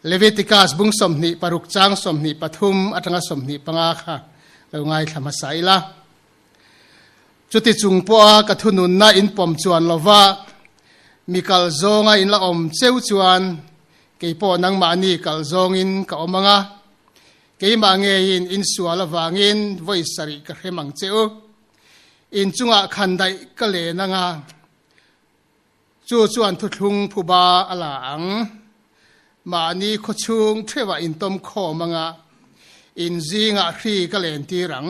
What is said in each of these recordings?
Leviticus bung 26 chang 23 atanga 25 kha lo ngaithla hmasa ila. Chuti chung pawha ka thununna in pawm chuan lova mi kal zawnga in la awm cheu chuan kei pawh nangmahni kal zawngin ka awm ang a, keimah ngeiin in sual avangin vawi sarih ka hrem ang che u. In chungah khandaih ka len ang a, Chu chuan thuthlung phuba a la ang. Mahni khawchhung theuhah intawm khawm anga in zingah hri ka lentir ang.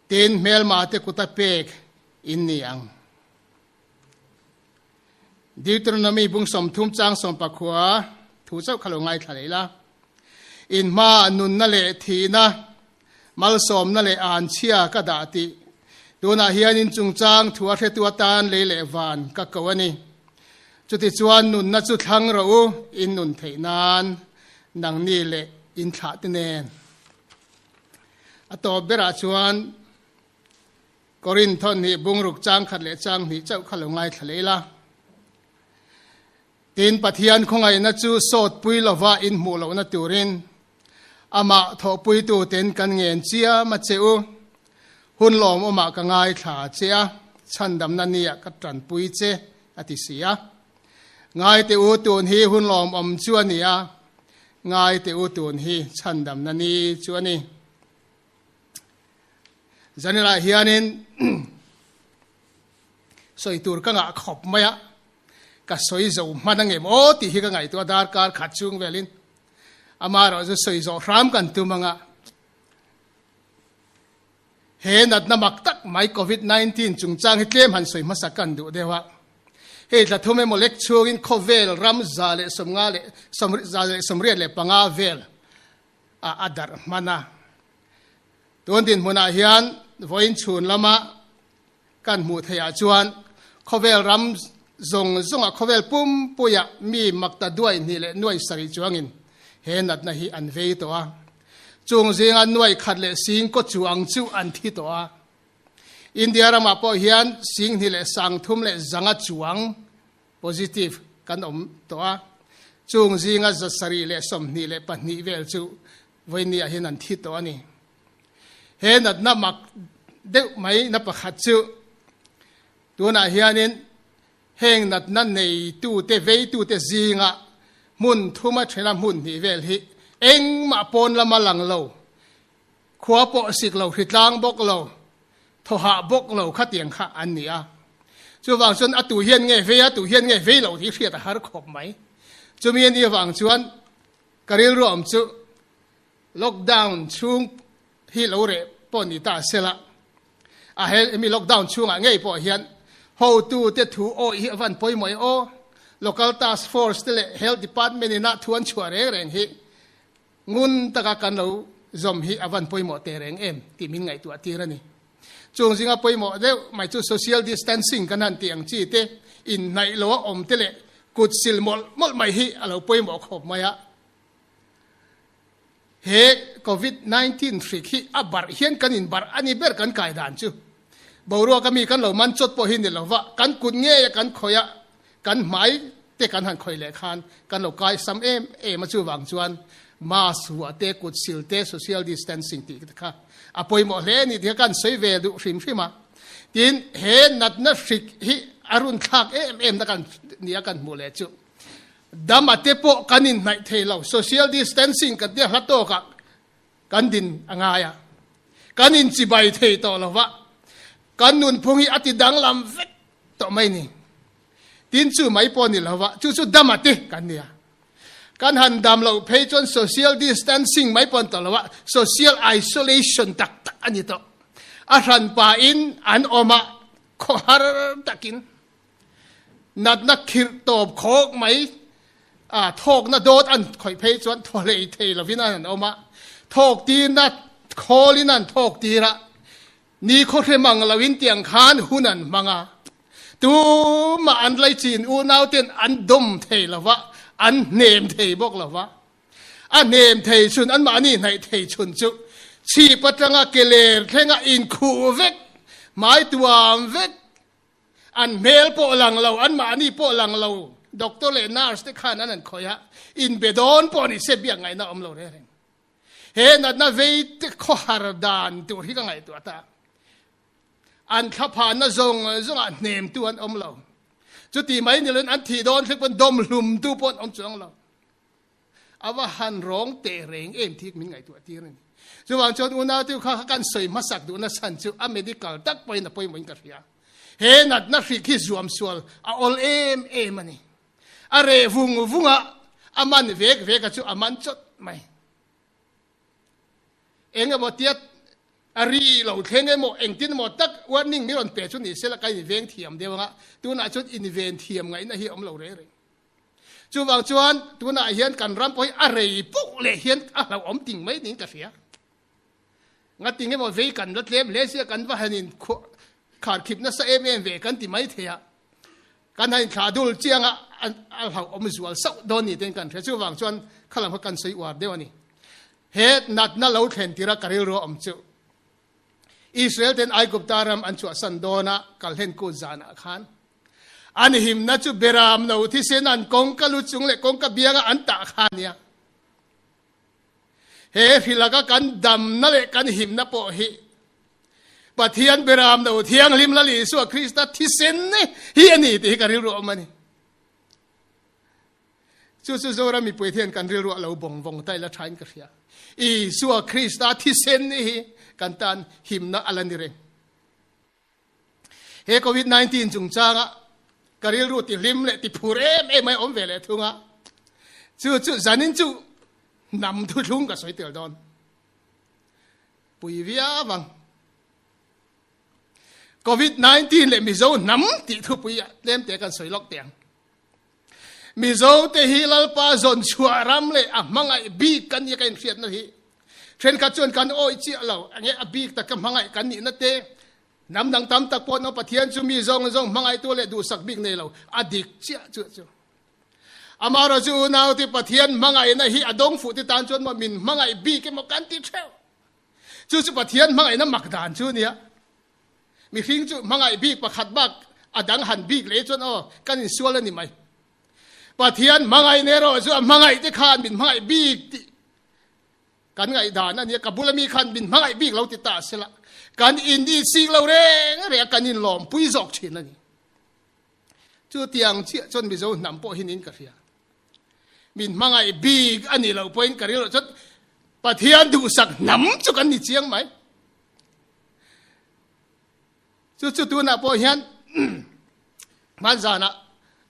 Tin, hmelmate kuta pek in ni ang. Deuteronomy bung 30 chang 19 thu chauh kha lo ngaithla leh ila. In hmaah nunna leh thihna, malsawmna leh anchhia ka dah tih tunah hian in chungchang thu a hretu atan lei leh van ka ko a ni. Chutichuan nunna chu thlang rawh u, in nun theih nan nangni leh in thlah te nen. A tawp berah chuan Korinth thawhnih bungruk chang khat leh chang hnih chauh kha lo ngaithla leh ila. Tin, Pathian khawngaihna chu sawtpui lova inhmuh lohna turin amah thawhpuituten kan ngen chiam a che u. Hun lawmawmah ka ngaithla che a, chhandamna nia ka tanpui che, a ti si a. Ngai teh u, tun hi hun lawmawm chu a ni a, ngai teh u, tun hi chhandamna ni chu a ni. Zanilai hianin sawi tur ka ngah khawp mai a, ka sawi zo hman angem aw tih hi ka ngaihtuah darkar khat chung velin amaherawh chu sawi zawh hram kan tum anga he natna mak tak mai covid 19 chungchang hi tlem han sawi hmasa kan duh deuh a hei thla thum emaw lek chhungin khawvel ram 150 leh 185 vel a a darh hman a tun dinhmunah hian vawiin chhun lama Kan hmuh theihah chuan khawvel ram zawng zawngah khawvel pumpuiah mi makta duai hnih leh nuai sarih chuangin he natna hi an vei tawh a. Chung zinga nuai khat leh sing kaw chuang chu an thi tawh a. India ramah pawh hian sing hnih leh sang thum leh zanga chuang positive kan awm tawh a. Chung zinga 722 vel chu vawinia hian an thi tawh a ni. He natna mak deuh mai na pakhat chu tunah hianin heng natna neitute veitute zinga hmun thuma thena hmun hnih vel hi engmah pawn lama lang lo, khua pawh sik lo, hritlang bawk lo, thawhah bawk lo khatiang kha an ni a. Chuvang chuan a tu hian nge vei a, tu hian nge vei lo tih hriat a har khawp mai. Chumi a nih avang chuan ka rilru awm chu Lockdown chhung hi lo reh pawh ni ta sela, a he mi lockdown chhungah ngei pawh hian hotute thu awih hi a van pawimawh e aw. Local task force te leh health department ina thu an chhuah reng reng hi ngun taka kan lo zawm hi a van pawimawh teh reng em tih min ngaihtuah tir a ni. Chung zinga pawimawh deuh mai chu social distancing kan han tih ang chi te, inhnaih loa awm te leh kut sil mawlh mawlh mai hi a lo pawimawh khawp mai a. He Covid 19 hrik hi a barh hian kan inbarh a ni ber kan kai dan chu. Boruak ami kan lo man chawt pawh hi ni lova, kan kut ngei a kan khawih a, kan hmai te kan han khawih leh khan kan lo kai sam em em a chuvang chuan mask vuah te, kut sil te, social distancing tih te kha a pawimawh hle a ni tih kha kan sawi ve duh hrim hrim a. Tin, he natna hrik hi a runthlak em em na kan nia kan hmuh leh chu. Dam a te pawh kan inhnaih thei lo, social distancing kan tia hla tawkah kan din a ngai a, kan inchibai thei tawh lo va, kan nunphung hi a ti danglam vek tawh mai ni. Tin chu mai pawh ni lo va, chu chu dam a te kan nia. Kan han dam loh phei chuan social distancing mai pawh an tawh lo va, social isolation tak tak a ni tawh. A hranpa in an awm a, khawhar takin. Natna khirh tawp khawk mai a, thawkna dawt an khawih phei chuan thaw hlei thei lovin an an awm a, thawk tirna khawlin an thawk tir a, ni khawhre mang loin tiang khan hun an hmang a, tumah an laichin unauten an dawm thei lova, an hnem thei bawk lova, a hnem thei chhun anmahni hnaih thei chhun chu chhip atanga ke ler thlenga inkhuh vek, hmai tuam vek. An hmel pawh lang lo, anmahni pawh lang lo Doctor leh nurse te khan an han khawih a, inbe dawn pawh ni se biak ngaihna a awm lo reng reng. He natna vei te khawhar dan tur hi ka ngaihtuah ta. An thlaphanna zawng zawngah hnemtu an awm lo. Chuti mai ni loin an thih dawn thlek pawn dawmhlumtu pawh an awm chuang lo. A va han rawng teh reng em tih min ngaihtuah tir a ni. Chuvang chuan unaute kha kha kan sawi hmasak duhna chhan chu a medical tak pawhin a pawimawhin ka hria. He natna hrik hi zuam sual a awl em em a ni. A reh vung vung a, a man vek vek a chu a man chawt mai. Eng emaw tia a ri lo thleng emaw engtin emaw tak warning min rawn pe chu ni sela ka inveng thiam deuh anga tunah chuan inven thiam ngaihna hi a awm lo reng reng. Chuvang chuan tunah hian kan ram pawh hi a rei poh leh hian a hlauhawm ting mai niin ka hria. Ngating emaw vei kan la tlem hle sia kan va han in kharkhip nasa em em ve kan ti mai thei a. Kan han inthlah dul chiang a, a hlauhawm zual sauh dawn ni ten kan hria. Chuvang chuan khalam kha kan sawi uar deuh a ni. He natna lo thlen tira ka rilru a awm chu. Israel ten Aigupta ram an chhuahsan dawn a, kalhlen kut zanah khan An himna chu beram lo thisen an kawngka lu chung leh kawngka bianga an tah kha a nia. He hrilaka kan damna leh kan himna pawh hi Pathian beram lo thianghlim Lal Isua Krista thisen hi a ni tih hi ka rilru a awm a ni. Chu chu Zoram mipui hian kan rilru a lo bawng vawng ta ila thain ka hria. Isua Krista thisen hi kan tan himna a la ni reng. He Covid 19 chungchanga ka rilru ti hlim leh ti phur em em mai awm ve leh thung a. Chu chu zanin chu hnam thuthlung ka sawi tel dawn. Pui viau ang. Covid 19 leh Mizo hnam tih thupui ah tlem te kan sawi lawk teh ang. Mizo te hi Lalpa zawn chhuah ram leh a hmangaih bik kan nia ka inhriatna hi. Thenkhat chuan kan awih chiah lo, enge a bik taka hmangaih kan nihna te, hnam dang tam tak pawh naw Pathian chu mi zawng zawng hmangaihtu leh duhsak bik nei lo, a dik chiah chu chu. Amaherawh chu unau te Pathian hmangaihna hi a dawng fuh te tan chuan maw min hmangaih bik emaw kan ti theuh. Chu chu Pathian hmangaihna mak dan chu nia. Mihring chu hmangaih bik pakhat bak a dang han bik leh chuan aw kan insual a ni mai. Pathian hmangaihna erawh chu a hmangaih te khan min hmangaih bik tih kan ngaihdan a nia. Ka bula mi khan min hmangaih bik lo ti ta sela kan in insik lo reng reng a, kan inlawmpui zawk thin a ni. Chutiang chiah chuan Mizo hnam pawh hi niin ka hria. Min hmangaih bik a nih loh pawhin ka rilruah chuan Pathian duhsak hnam chu kan ni chiang mai. Chu chu tunah pawh hian hman zanah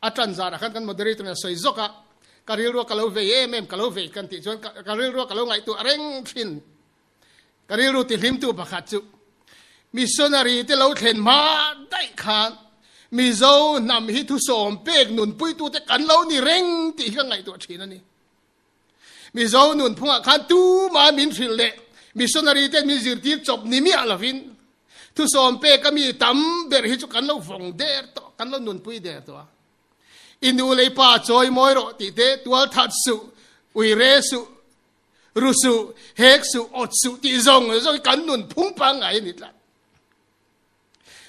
a tan zanah khan kan moderator in a sawi zawk a, ka rilrua ka lo vei em em, ka lo vei kan tih chuan ka rilrua ka lo ngaihtuah reng thin. Ka rilru tihlimtu pakhat chu missionary te lo thlen hma daih khan Mizo hnam hi thusawm pek nunpuitute kan lo ni reng tih hi ka ngaihtuah thin a ni. Mizo nunphungah khan tuma min hrilh leh missionary ten min zirtir chawp ni miah lovin thusawm pek a mi tam ber hi chu kan lo vawng der tawh, kan lo nunpui der tawh a. I nu leh i pa chawi mawi rawh tih te, tual that suh, uire suh, Ru suh, hek suh, awt suh tih zawng zawng hi kan nun phung pangngai a ni tlat.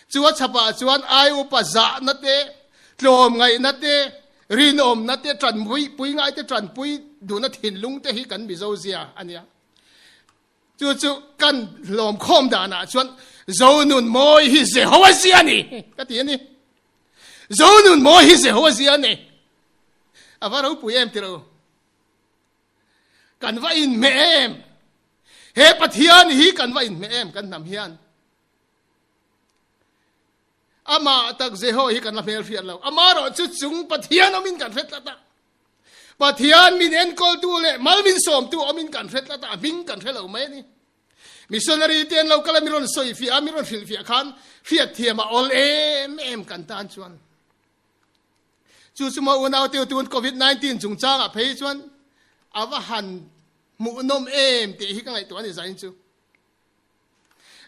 Chu a chhapah chuan ai upa zahna te, tlawmngaihna te, rinawmna te, tanpui pui ngai te, tanpui duhna thinlung te hi kan Mizo zia a nia. Chu chu kan hlawmkhawm danah chuan Zonun mawi hi Jehovah zia a ni ka ti a ni. Zonun mawi hi Jehovah zia a ni. A va ropui em tiro. Kan va inhmeh em? He Pathian hi kan va inhmeh em kan hnam hian? Amah tak Jeho hi kan la hmel hriat lo. Amarawh chu chung Pathian awmin kan hre tlat a. Pathian min enkawltu leh mal min sawmtu awmin kan hre tlat a, a hming kan hre lo mai a ni. Missionary te an lo kal a, mi rawn sawi fiah a, mi rawn hrilh fiah khan hriatthiam a awl em em kan tan chuan. Chu chu maw unau teu tun Covid 19 chungchangah phei chuan a va han hmuhnawm em tih hi ka ngaihtuah a ni zain chu.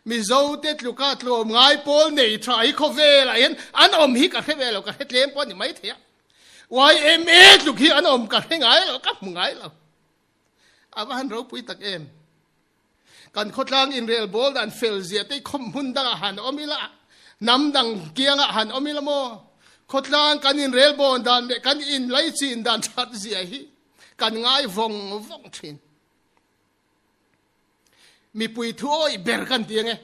Mizo te tluka tlawm ngai pawl nei tha hi khawvelah hian an awm hi ka hre ve lo, ka hre tlem pawh a ni mai thei a. YMA tluk hi an awm ka hre ngai lo, ka hmu ngai lo. A va han ropui tak em. Kan khawtlang inrel bawl dan fel zia te khawm hmun dangah han awm ila, hnam dang kiangah han awm ila maw? Khawtlang kan inrelbawn dan leh kan inlaichin dan that zia hi kan ngai vawng vawng thin. Mipui thu awih ber kan ti ange.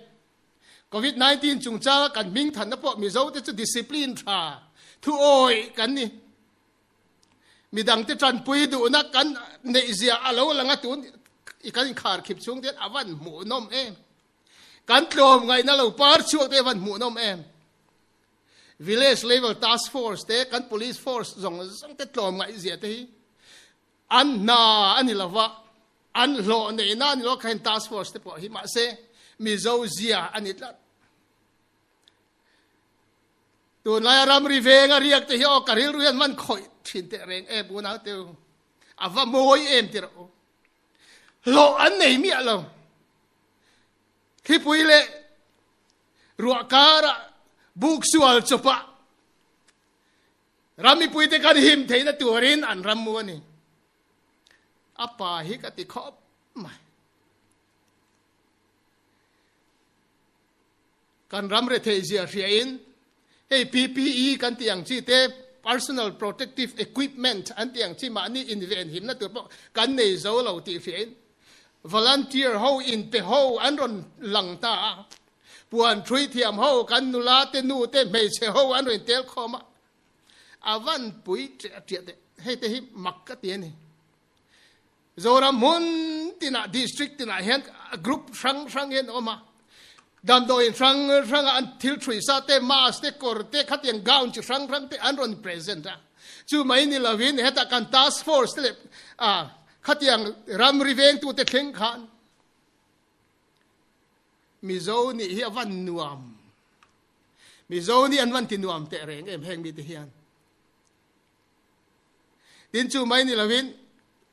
Covid 19 chungchanga kan hming thanna pawh Mizote chu discipline tha thu awih kan ni. Midangte tanpui duhna kan neih zia a lo lang a tun i kan inkhar khip chhung te hian a van hmuhnawm em. Kan tlawm ngaihna lo par chhuak te a van hmuhnawm em. Village level task force te kan police force zawng zawng te tlawm ngaih zia te hi an hna a ni lova an hlawh neihna a ni lo kha task force te pawh hi mahse Mizo zia a ni tlat. Tunlaia ramri venga riak te hi aw ka rilru hian man khawih thin teh reng em unau te u. A va mawi em ti rawh u. Hlawh an nei miah lo. Thlipui leh ruah karah buk sual chawpah ram mipuite kan him theihna turin an ram mu a ni. A pa hi ka ti khawp mai. Kan ram retheih zia hriain hei PPE kan tih ang chi te, Personal Protective Equipment an tih ang chi mahni inven himna tur pawh kan nei zo lo tih hriain volunteer ho inpe ho an rawn lang ta a. Puan thui thiam ho kan nula te nu te hmeichhe ho an rawn intel khawm a. A van pui ṭiah ṭiah teh hei te hi mak ka ti a ni. Zoram hmun tinah district tinah hian group hrang hrang hian a awm a, damdawiin hrang hrangah an thil ṭhui sa te, mask te, kawr te, khatiang gown chi hrang hrang te an rawn present a. Chu mai ni lovin hetah kan task force te leh khatiang ramri vengtute thleng khan Mizo nih hi a van nuam. Mizo nih an van ti nuam teh reng em heng mite hian. Tin chu mai ni lovin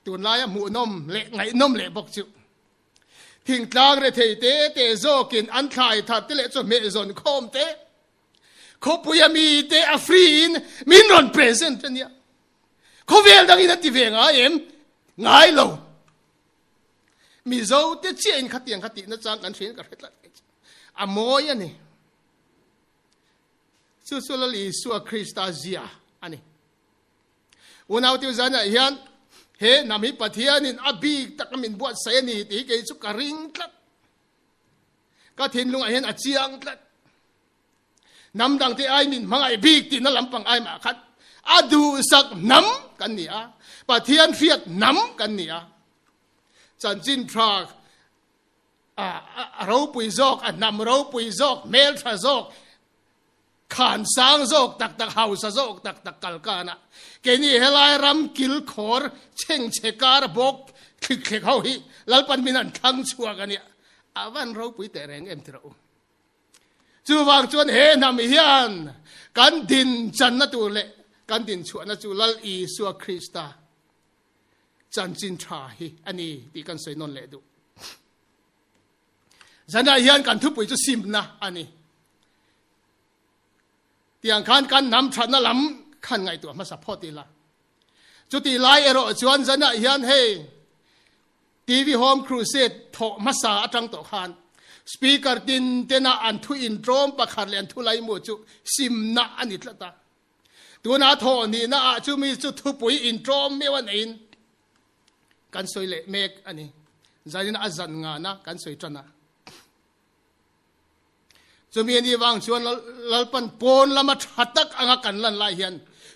tunlaia hmuhnawm leh ngaihnawm leh bawk chu thingtlang rethei te te zawkin an thlai thar te leh chawhmeh zawn khawm te khawpuia mi te a free in min rawn present a nia. Khawvel dangin a ti ve ngai em? Ngai lo. Mizo te chiahin khatiang kha tihna chang kan hriain ka hre tlat mai chu. A mawi a ni. Chu chu Lal Isua Krista zia a ni. Unau tiu zanah hian he hnam hi Pathianin a bik taka min buatsaih a ni tih hi kei chu ka ring tlat. Ka thinlungah hian a chiang tlat. Hnam dangte ai min hmangaih bik tihna lampang ai mah khat a duhsak hnam kan ni a, Pathian hriat hnam kan ni a. Chanchin tha a ropui zawk, a hnam ropui zawk, hmeltha zawk, khan sang zawk tak tak, hausa zawk tak tak kal kana keini helai ram kil khawr chhengchhe kar bawk thlik thlek ho hi Lalpan min an thlang chhuak a nia. A van ropui teh reng em ti rawh u. Chuvang chuan he hnam hian kan din channa tur leh kan din chhuahna chu Lal Isua Krista chanchin tha hi a ni tih kan sawi nawn leh duh. Zanah hian kan thupui chu simna a ni. Tiang khan kan hnam thatna lam khan ngaihtuah hmasa phawt ila. Chutih lai erawh chuan zanah hian hei TV Home Crusade thawh hmasa atang tawh khan speaker tin tena an thu intawm pakhat leh an thu laimu chu simna a ni tlat a. Tuna thawh nihna ah chumi chu thupui intawm meuh a neiin kan sawi leh mek a ni. Zanin a zan ngana kan sawi tan a. Chumi a nih vang chuan Lalpan pawn lama tha tak anga kan lan lai hian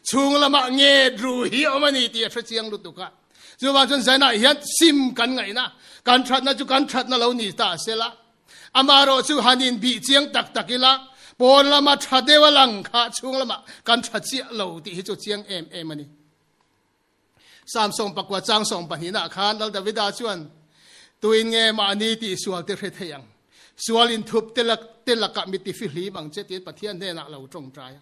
chhung lamah nge ru hi a awm a ni tih a hre chiang lutuk a. Chuvang chuan zainah hian sim kan ngaihna, kan thatna chu kan thatna lo ni ta sela. Amaherawh chu han inbih chiang tak tak ila, pawn lama tha deuh a lang kha chhung lamah kan tha chiah lo tih hi chu chiang em em a ni. Psalm 14 chang 12 khan Lal Davida chuan, Tuin nge mahni tih sual te hre thei ang? Sual inthup te lak te lakah mi tifihlim ang che tiin Pathian hnenah lo tawngtai a.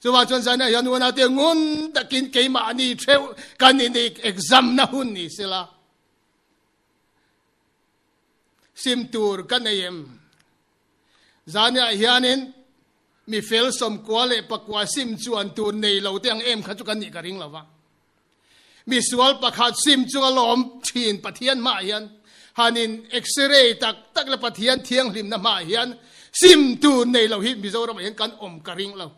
Chuvang chuan zainah hian unaute ngun takin keimahni theuh kan inik exam na hun ni sela. Sim tur ka nei em? Zaniah hianin mi fel 94 leh sim chuan tur nei lo te ang em kha chu kan nih ka ring lo va. Mi sual pakhat sim chunga lawm thin Pathian hmaah hian hanin x-ray tak tak leh Pathian thianghlimna hmaah hian sim tur nei lo hi Mizoramah hian kan awm ka ring lo.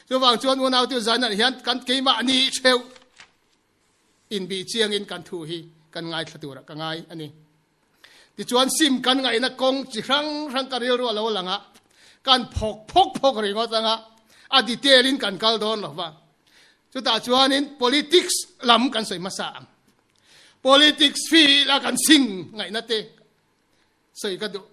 Chuvang chuan unaute zanah hian kan keimahni theuh inbih chiangin kan thu hi kan ngaithla turah ka ngai a ni. Tichuan sim kan ngaihna kawng chi hrang hrang ka rilru a lo lang a, kan phawk phawk phawk ringawt anga a detail in kan kal dawn lo va. Chutah chuanin politics lam kan sawi hmasa ang. Politics field a kan sing ngaihna te sawi ka duh.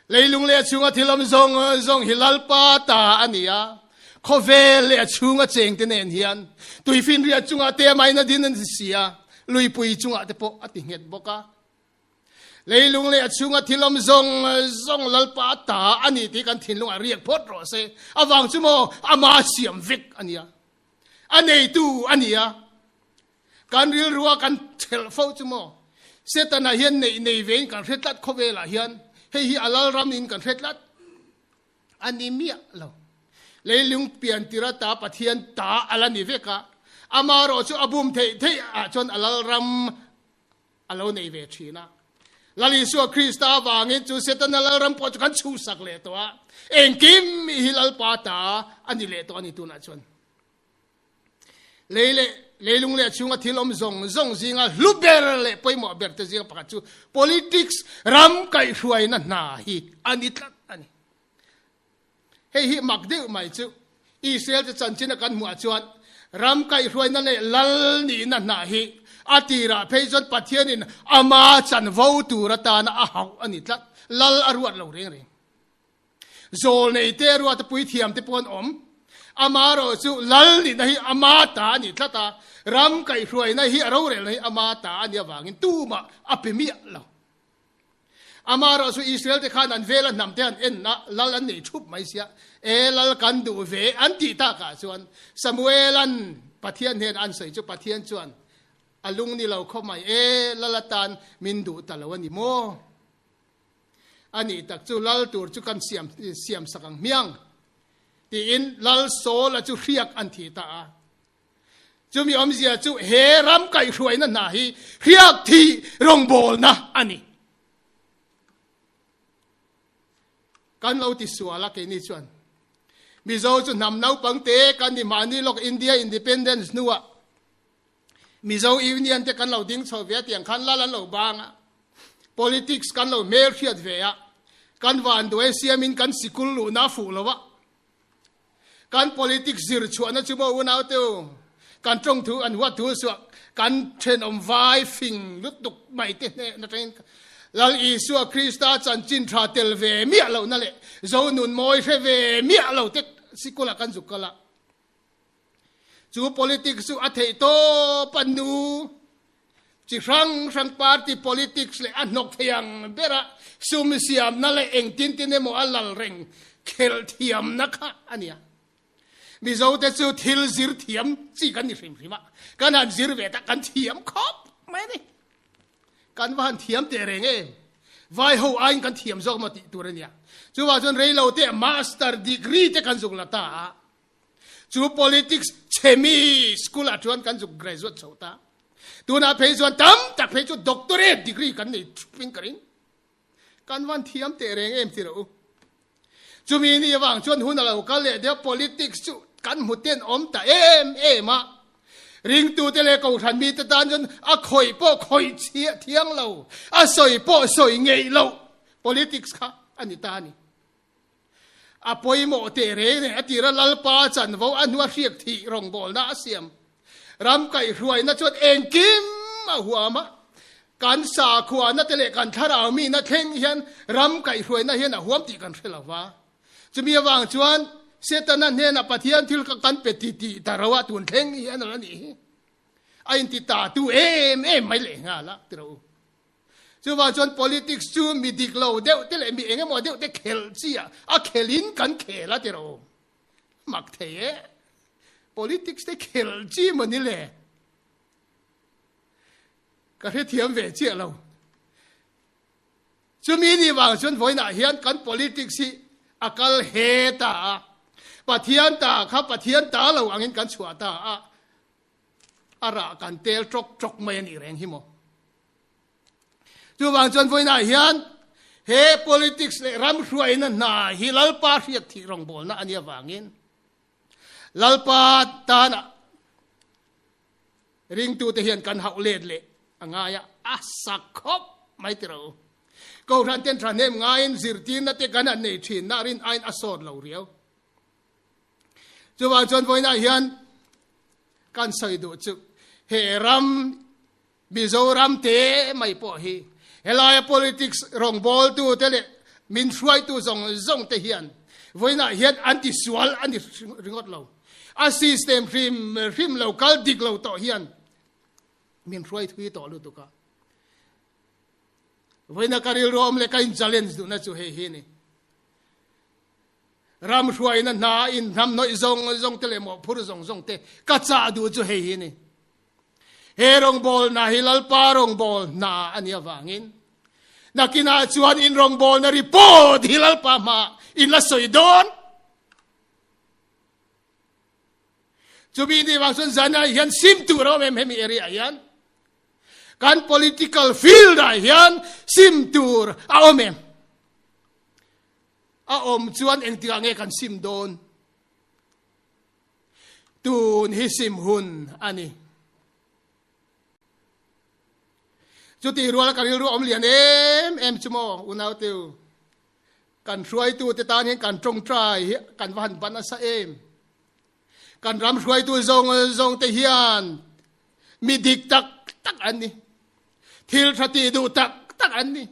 Leilung leh a chhunga thil awm zawng zawng hi Lalpa ta a ni a, khawvel leh a chhunga chengte nen hian tuifinriat chungah te amahin a din a ni si a, luipui chungah te pawh a ti nghet bawk a. Leilung leh a chhunga thil awm zawng zawng Lalpa ta a ni tih kan thinlungah riak phawt rawh se. Avang chu maw ama siam vek a nia, a neitu a ni a. Kan rilrua kan thelh fo chu maw? Setana hian neih nei vein kan hre tlat khawvelah hian hei hi a lalram in kan hre tlat a ni miah lo. Leilung pian tir ata Pathian ta a la ni vek a, amaherawh chu a bum theih theih ah chuan a lalram a lo nei ve thin a. Lal Isua Krista avangin chu Setana lalram pawh chu kan chhuhsak leh tawh a, engkim hi Lalpa ta a ni leh tawh a ni tunah chuan. Lei leh leilung leh chhunga thil awm zawng zawng zinga hlu ber leh pawimawh ber te zinga pakhat chu politics ram kaihhruaina hna hi a ni tlat a ni. Hei hi mak deuh mai chu Israel te chanchin a kan hmuh ah chuan ram kaihhruaina leh lal nihna hna hi a tirah phei chuan Pathianin ama chanvo tur atana a hauh a ni tlat, lal a ruat lo reng reng. Zawlnei te ruata puithiam te pawh an awm. Amaherawh chu lal nihna hi ama ta a nih tlat a, ram kaihhruaina hi a rorelna hi ama ta a nih avangin tumah a pe miah lo. Amaherawh chu Israel te khan an vela hnam te an en a, lal an nei thup mai sia, e lal kan duh ve an tih takah chuan Samuelan Pathian hnen an sawi chu Pathian chuan a lung ni lo khawp mai, e lal atan min duh ta lo a ni maw? A nih tak chu lal tur chu kan siam siam sak ang hmiang tiin lal Saul-a chu hriak an thi ta a. Chumi awmzia chu he ram kaihhruaina hna hi hriak thih rawngbawlna a ni. Kan lo ti sual a keini chuan Mizo chu hnam naupang te kan ni mahni lawk India Independence hnuah Mizo Union te kan lo ding chho ve a tiang khan lal an lo bang a, politics kan lo hmel hriat ve a, kan vanduai siamin kan sikul luhna a fuh lo a, kan politics zir chhuahna chu maw unau te u, kan tawng thu an huat thu suah kan thenawm vai fing lutuk mai te hnehna tangin Lal Isua Krista chanchin tha tel ve miah lohna leh Zonun mawi hre ve miah lo te sikulah kan zuk kal a. Chu politics chu a theih tawp a nu. Chi hrang hrang party politics leh a hnawk thei ang bera sum siamna leh engtin tin emaw a lal reng khelh thiamna kha a nia. Mizote chu thil zir thiam chi kan ni hrim hrim a, kan han zir ve tak kan thiam khawp mai a ni. Kan va han thiam teh reng em? Vai ho aiin kan thiam zawk emaw tih tur a nia. Chuvang chuan reilo te master degree te kan zuk la ta a. Chu politics chhemi school ah chuan kan zuk graduate chho ta. Tunah phei chuan tam tak phei chu doctorate degree kan nei thup in ka ring. Kan van thiam teh reng em ti rawh u. Chumi ni avang chuan hun a lo kal leh deuh politics chu kan hmu ten awm ta em em a. Ringtute leh kohhran mite tan chuan a khawih pawh khawih chhiah thiang lo, a sawi pawh sawi ngeih loh politics kha a ni ta a ni. A pawimawh teh reng reng a tira Lalpa chanvo a hnua hriak thih rawngbawlna a siam. Ram kaihhruaina chuan engkim a huam a, kan sakhuana te leh kan thlarau mihna thleng hian ram kaihhruaina hian a huam tih kan hre lo va. Chumi avang chuan Setana hnenah Pathian thil kha kan pe ti tih ta ro a tun thleng hian a la nih hi. A inti ta tu em em mai leh nghal a ti ro u. Chuvang chuan politics chu mi dik lo deuh te leh mi eng emaw deuh te khelh chi ah a khelh in kan khel a ti ro. Mak thei e. Politics te khelh chi maw ni le? Ka hrethiam ve chiah lo. Chumi ni vang chuan vawiinah hian kan politics hi a kal he ta a. Pathian ta kha Pathian ta lo angin kan chhuah ta a. A rah kan tel tawk tawk mai a nih reng hi maw? Chuvang chuan vawiinah hian He politics leh ram hruaina hna hi Lalpa hriat thih rawngbawlna a nih avangin Lalpa tana ringtute hian kan hauh let leh a ngai a, a sak khawp mai ti ro. Kohhran ten thahnem ngaiin zirtirna te kan han nei thin na rin aiin a sawt lo riau. Chuvang chuan vawiinah hian kan sawi duh chu he ram Mizoram te mai pawh hi helaia politics rawngbawltu te leh min hruaitu zawng zawng te hian vawiinah hian an ti sual a ni ringawt lo. A system hrim hrim lo kal dik lo tawh hian min hruai thui tawh lutuk a. Vawiina ka rilru awm leh ka in challenge duhna chu hei hi a ni. Ram hruaina hna in hnam hnawih zawng zawng te leh mawhphur zawng zawng te ka chah duh chu hei hi a ni. He rawngbawlna hi Lalpa rawngbawlna a nih avangin nakinah chuan in rawngbawlna report hi Lalpa hmaah in la sawi dawn. Chumi ni vang chuan zanah hian sim tur a awm em hemi area hian? Kan political field ah hian sim tur a awm em? A awm chuan engtikah nge kan sim dawn? Tun hi sim hun a ni. Chutih ruala ka rilru awm lian em em chu maw unauteu? Kan hruaitute tan hian kan tawngtai hi kan va han ban nasa em. Kan ram hruaitu zawng zawng te hian mi dik tak tak an ni. Thil tha tih duh tak tak an ni.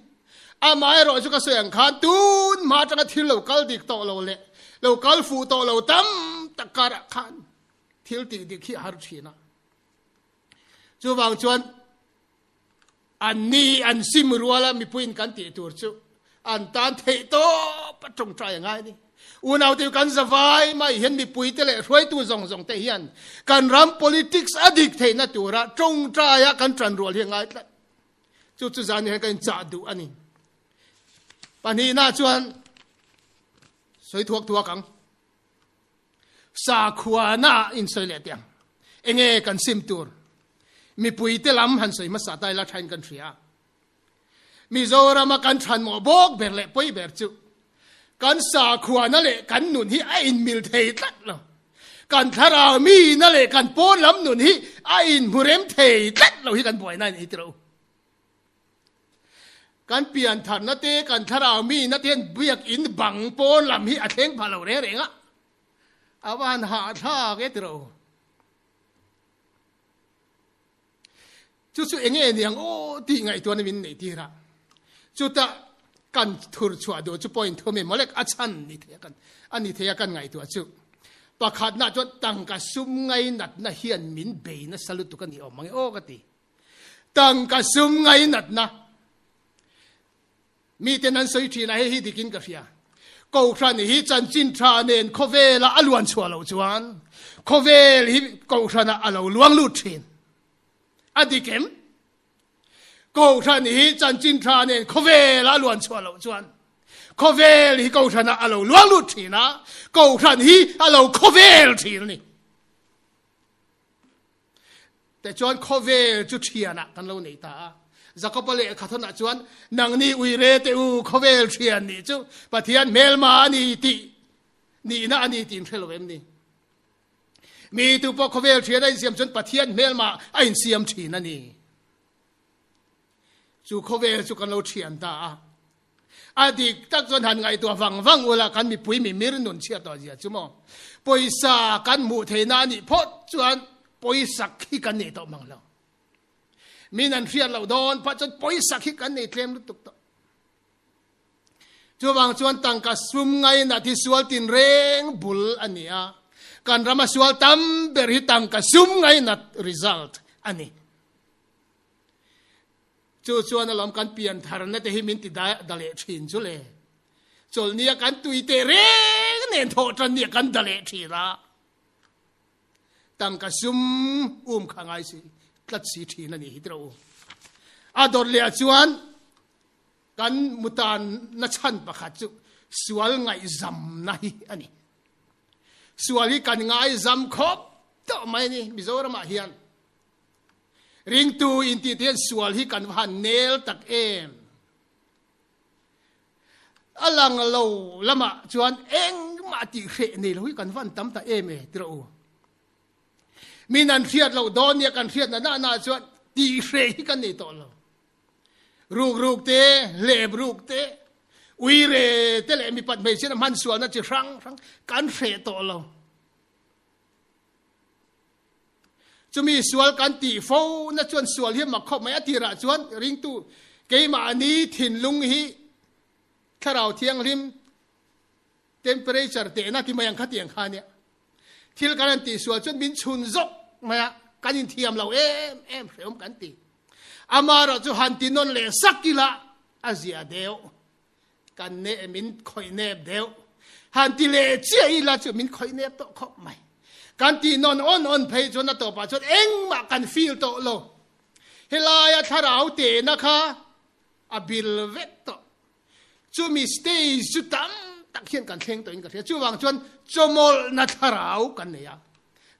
Amaherawh chu ka sawi ang khan tun hma atanga thil lo kal dik tawh lo leh lo kal fuh tawh lo tam tak karah khan thil tih dik hi a har thin a. Chuvang chuan An ni an sim rual a mipuiin kan tih tur chu an tan theih tawp a tawngtai a ngai a ni. Unaute kan zavai mai hian mipuite leh hruaitu zawng zawng te hian kan ram politics a dik theihna tura tawngtaia kan tan rual hi a ngai tlat. Chu chu zan hian kan inchah duh a ni. Pahnihna chuan sawi thuak thuak ang. Sakhuana in sawi leh teh ang. Enge kan sim tur? Mipuite lam han sawi hmasa ta ila thain kan hria. Mizorama kan thanmawh bawk ber leh pawi ber chu kan sakhuana leh kan nun hi a inmil thei tlat lo. Kan thlarau mina leh kan pawn lam nun hi a inhmurem thei tlat lo hi kan buaina a ni tiro. Kan pian tharna te, kan thlarau mihna te hian biakinn bang pawn lam hi a thleng phah lo reng reng a, a va han hahthlak e tiro. Chu chu enge niang aw tih ngaihtuahna min neih tir a, chutah kan thur chhuah duh chu point thum emaw lek a chhan ni thei a kan a ni thei a kan ngaihtuah chu. Pakhatna chuan tangka sum ngainatna hian min bei nasa lutuk a ni awm ang e aw ka ti. Tangka sum ngainatna miten an sawi thin a, hei hi dikin ka hria. Kohhran hi chanchin tha nen khawvela a luan chhuah loh chuan khawvel hi kohhranah a lo luang lut thin. A dik em? Kohhran hi chanchin tha nen khawvela a luan chhuah loh chuan khawvel hi kohhranah a lo luang lut thin a, kohhran hi a lo khawvel thin a ni. Tichuan khawvel chu thianah kan lo nei ta a. Jakoba lehkha thawnah chuan, Nangni uire teh u, khawvel thian nih chu Pathian hmelma a ni tih nihna a ni tih in hre lo em ni? Mi tu pawh khawvel thian a insiam chuan Pathian hmelma a insiam thin a ni. Chu khawvel chu kan lo thian ta a. A dik tak chuan han ngaihtuah vang vang ula kan mipui mimir nun chhiat tawh zia chu maw. Pawisa kan hmuh theihna a nih phawt chuan pawisak hi kan nei tawh mang lo. Min an hriat loh dawn phah chuan pawisak hi kan nei tlem lutuk tawh. Chuvang chuan tangka sum ngainat hi sual tinreng bul a ni a. Kan rama sual tam ber hi tangka sum ngainat result a ni. Chu chuan alawm kan pian tharna te hi min ti da leh thin chu le. Chawlhnia kan tui teh reng nen thawh tan nia kan da leh thin a. Tangka sum um kha ngai si tlat si thin a ni hi tiro u. A dawt leh ah chuan kan mutan na chhan pakhat chu sual ngaihzamna hi a ni. Sual hi kan ngaizam khawp tawh mai a ni Mizoram ah hian. Ringtu intih te hian sual hi kan va han nel tak em? A lang lo lamah chuan engmah tih hreh nei lo hi kan van tam ta em e ti rawh u. Min an hriat loh dawn nia kan hriat na na na chuan tih hreh hi kan nei tawh lo. Ruk ruk te, hlep ruk te, uire te leh mipat hmeichhiat a hman sualna chi hrang hrang kan hreh tawh lo. Chumi sual kan tih fo na chuan sual hi a mak khawp mai. A tirah chuan ringtu keimahni thinlung hi thlarau thianghlim temperature tehna ti mai ang kha tiang kha nia. Thil kan han tih sual chuan min chhun zawk mai a, kan inthiam lo em em hreawm kan ti. Amaherawh chu han ti nawn leh sak ila a zia deuh. Kan neh min khawih nep deuh. Han ti leh chiah ila chu min khawih nep tawh khawp mai. Kan tih nawn awn awn phei chuan a tawpah chuan engmah kan feel tawh lo. Helaia thlarau tehna kha a bil vek tawh. Chumi stage chu tam tak hian kan thleng tawhin ka hria. Chuvang chuan chawmawlhna thlarau kan nei a.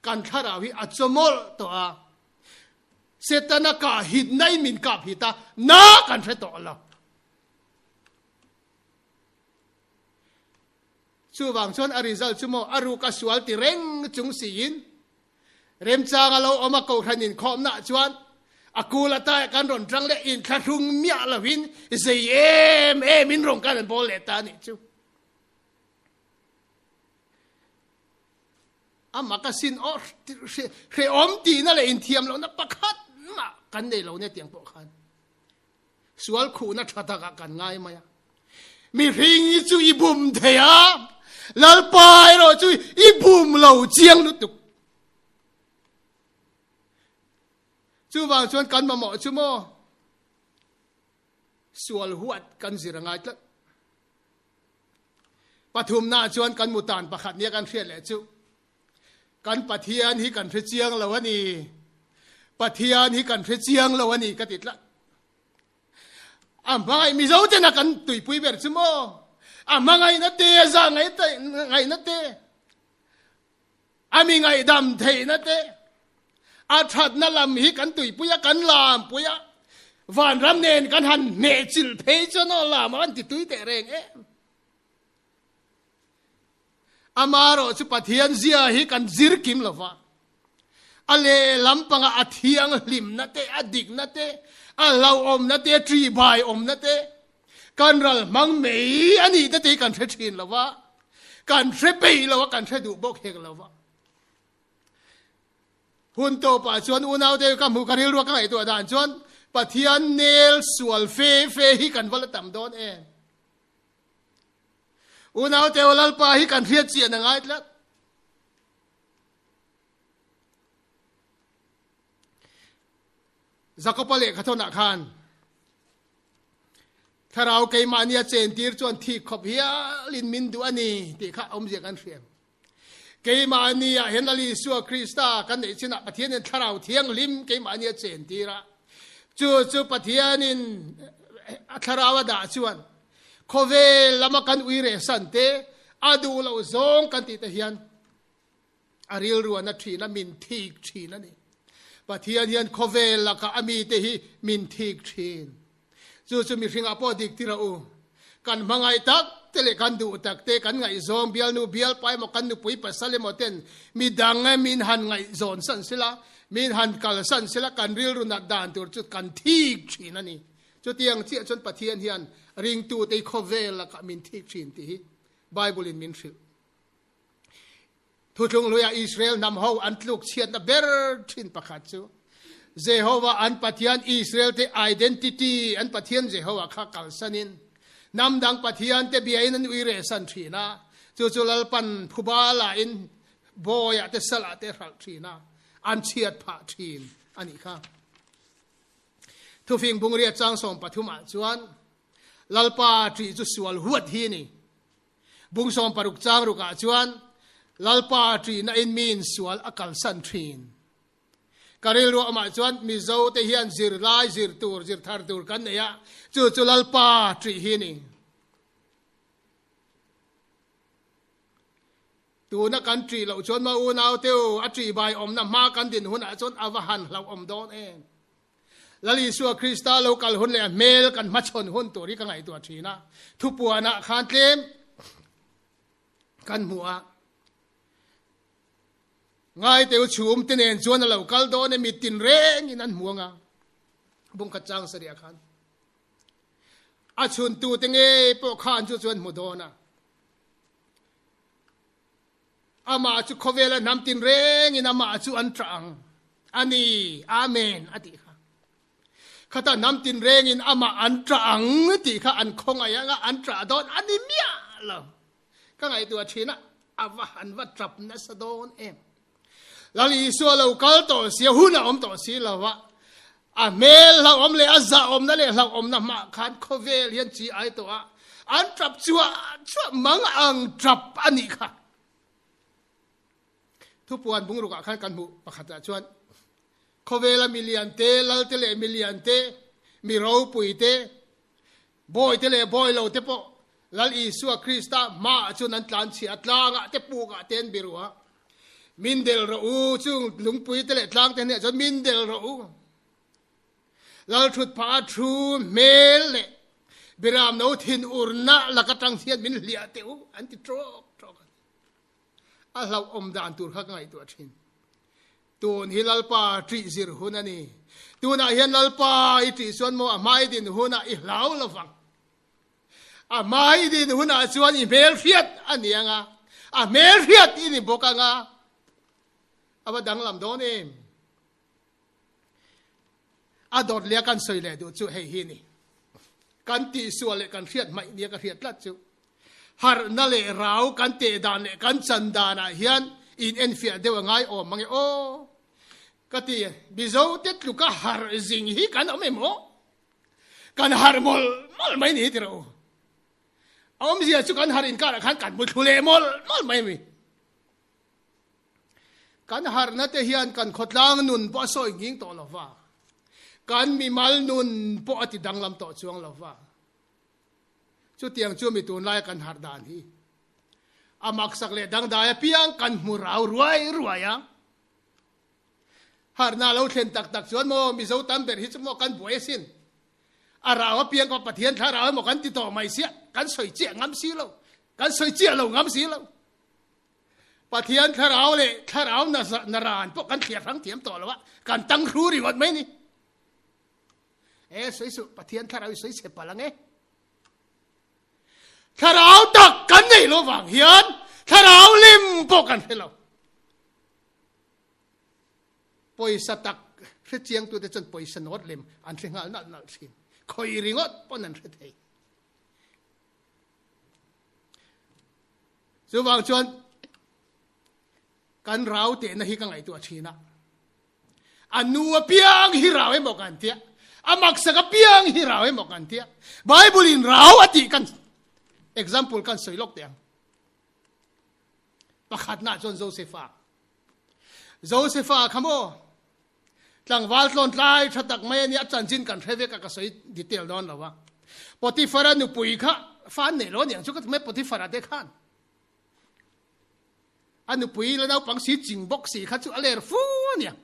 Kan thlarau hi a chawmawlh tawh a. Setana kah hitna in min kap hit a, na kan hre tawh lo. Chuvang chuan a result chu maw a ruk a sual ti reng chung siin remchang a lo awm a kohhran inkhawmnaah chuan a kul ataiah kan rawn tang leh inthlahrung miah lovin zei em em in rawn kan an bawl leh ta a nih chu. Amah ka sin aw hrehawm tihna leh inthiam lohna pakhat mah kan nei lo nia tiang pawh khan. Sual khuhna tha takah kan ngai mai a. Mihring hi chu i bum thei a, Lalpa erawh chu i bum lo chiang lutuk. Chuvang chuan kan mamawh chu maw sual huat kan zir a ngai tlat. Pathumna chuan kan mutan pakhat nia kan hriat leh chu Kan Pathian hi kan hre chiang lo a ni. Pathian hi kan hre chiang lo a ni ka ti tlat. A hmangaih Mizo tena kan tuipui ber chu maw? A hmangaihna te, a zah ngaihna te, a mi ngaihdam theihna te, a thatna lam hi kan tuipui a, kan lampui a, vanram nen kan han hnehchilh phei chuan aw lam a kan ti tui teh reng em. Amaherawh chu Pathian zia hi kan zir kim lo va, a lehlam pangah a thianghlimna te, a dikna te, a hlauhawmna te, a ṭihbaiawmna te, kan ral hmang mai a nih te te hi kan hre ṭhin lo va, kan hre peih lo a, kan hre duh bawk hek lo va. Hun tawpah chuan unaute ka hmuh ka rilrua ka ngaihtuah dan chuan Pathian nel sual fe fe hi kan va la tam dawn em? Unaute aw Lalpa hi kan hriat chian a ngai tlat. Jakoba lehkha thawnah khan thlarau keimahni a chentir chuan thik khawp hialin min duh a ni tih kha awmzia kan hriam. Keimahni ah hian Lal Isua Krista kan neih chinah Pathianin thlarau thianghlim keimahni a chentir a. Chu chu Pathianin a thlarau a dah chuan Khawvel lama kan ui reh san te, a duh loh zawng kan tih te hian a rilruan a thin a, min thik thin a ni. Pathian hian khawvel lakah a mite hi min thik thin. Chu chu mihringah pawh dik tir a u. Kan hmangaih tak te leh kan duh tak te, kan ngaihzawng bialnu bialpa emaw kan nupui pasal emaw ten midang min han ngaihzawn san sela, min han kalsan sela kan rilru nat dan tur chu kan thik thin a ni. Chutiang chiah chuan Pathian hian ringtute hi khawvel lakah min thik thin tih hi Bible in min hrilh. Thuthlung hluiah Israel hnam ho an tluk chhiatna ber thin pakhat chu Jehovah an Pathian Israel te identity an Pathian Jehovah kha kalsanin hnam dang Pathian te biain an ui rehsan thin a, chu chu Lalpan phuba la in bawiah te salah te hralh thin a, an chhiat phah thin a nih kha. Thufing bungriat chang 13 ah chuan Lalpa ṭih chu sual huat hi a ni. Bung 16 chang ruk ah chuan Lalpa ṭihna in miin sual a kalsan ṭhin. Ka rilru awmah chuan Mizo te hian zirlai zir tur, zir thar tur kan nei a, chu chu Lalpa ṭih hi a ni. Tuna kan ṭih loh chuan maw unaute u, a ṭihbai awmna hma kan din hunah chuan a va han hlauhawm dawn em? Lal Isua Krista lo kal hun leh a hmel kan hmachhawn hun tur hi ka ngaihtuah thin a, thupuanah khan tlem kan hmu a. Ngaiteu chhum te nen chuan a lo kal dawn e, mit tin rengin an hmu ang a, bungkhat chang sarih ah khan. A chhuntu te ngei pawh khan chu chuan hmu dawn a. Amah chu khawvela hnam tin rengin amah chu an ṭah ang a ni, Amen, a tih kha. Khata hnam tin rengin amah an ṭah ang tih kha an khawngaih anga an ṭah dawn a ni miah lo. Ka ngaihtuah ṭhin a, a va han va ṭap nasa dawn em. Lal Isua lo kal tawh si a, hun a awm tawh si lo va, a hmel hlauhawm leh a zahawmna leh hlauhawmna hmah khan khawvel hian chi ai tawh a, an ṭap chuah chuah mang ang ṭap a nih kha. Thupuan bungrukah khan kan hmuh pakhatah chuan khawvela milian te, lalte leh milian te, mi ropui te, bawi te leh bawi lo te pawh Lal Isua Krista hmaah chuan an tlan chhiah a, tlangah te pukah te an biru a. Min del rawh u, chung lungpui te leh tlang te hnenah chuan min del rawh u. Lal thut phah a thu hmel leh biram no thin urna lak atang hian min hliah teh u an ti tawk tawk a ni. A hlauhawm dan tur kha ka ngaihtuah thin. Tun hi Lalpa ṭih zir hun a ni. Tunah hian Lalpa i ṭih chuan maw a hmai din hunah i hlau lo vang. A hmai din hunah chuan i hmel hriat a ni ang a, a hmel hriat i ni bawk ang a, a va danglam dawn em? A dawt leh a kan sawi leh duh chu hei hi ni. Kan tihsual leh kan hriat hmaih nia ka hriat tlat chu. Harhna leh rau kan teh dan leh kan chan danah hian in enfiah deuh a ngai awm mange aw. Ka ti, Mizo te tluka harh zing hi kan awm em aw? Kan harh mawlh mawlh mai ni tiraw u. A awmzia chu kan harh inkarah khan kan mu thlu leh mawlh mawlh mai mi. Kan harhna te hian kan khawtlang nun pawh a sawi nghing tawh lo va, kan mimal nun pawh a ti danglam tawh chuang lo va. Chutiang chu mi tunlaia kan harh dan hi a maksak leh dangdai apiang kan hmu rau ruai ruai a. Harhna lo thlen tak tak chuan maw Mizo tam ber hi chu maw kan buai asin. A rau apiang kha Pathian thla rau emaw kan ti tawh mai sia, kan sawi chiah ngam si lo, kan sawi chiah lo ngam si lo. Pathian thlarau leh thlarau na ran pawh kan thliar hrang thiam tawh lo a, kan tang hru ringawt mai ni. E sawi suh, Pathian thlarau i sawi chhe palh ang e. Thlarau tak kan nei lo vang hian thlarau lim pawh kan hre lo. Pawisa tak hre chiang tute chuan pawisa nawt lem an hre nghal nalh nalh thin. Khawi ringawt pawn an hre thei. Chuvang chuan kan rau tehna hi ka ngaihtuah thin a. A nu apiang hi rau emaw kan tia, a maksak apiang hi rau emaw kan tia. Bible in rau a tih kan example kan sawi lawk teh ang. Pakhatna chuan Josefa. Josefa kha maw Tlangval tlawntlai tha tak mai a nia, a chanchin kan hre vek a, ka sawi detail dawn lo a. Potiphar-a nupui kha fa an neih lo aniang chu ka ti mai, Potiphar-a te khan a nupui la naupang si ching bawk si kha chu a ler fu aniang.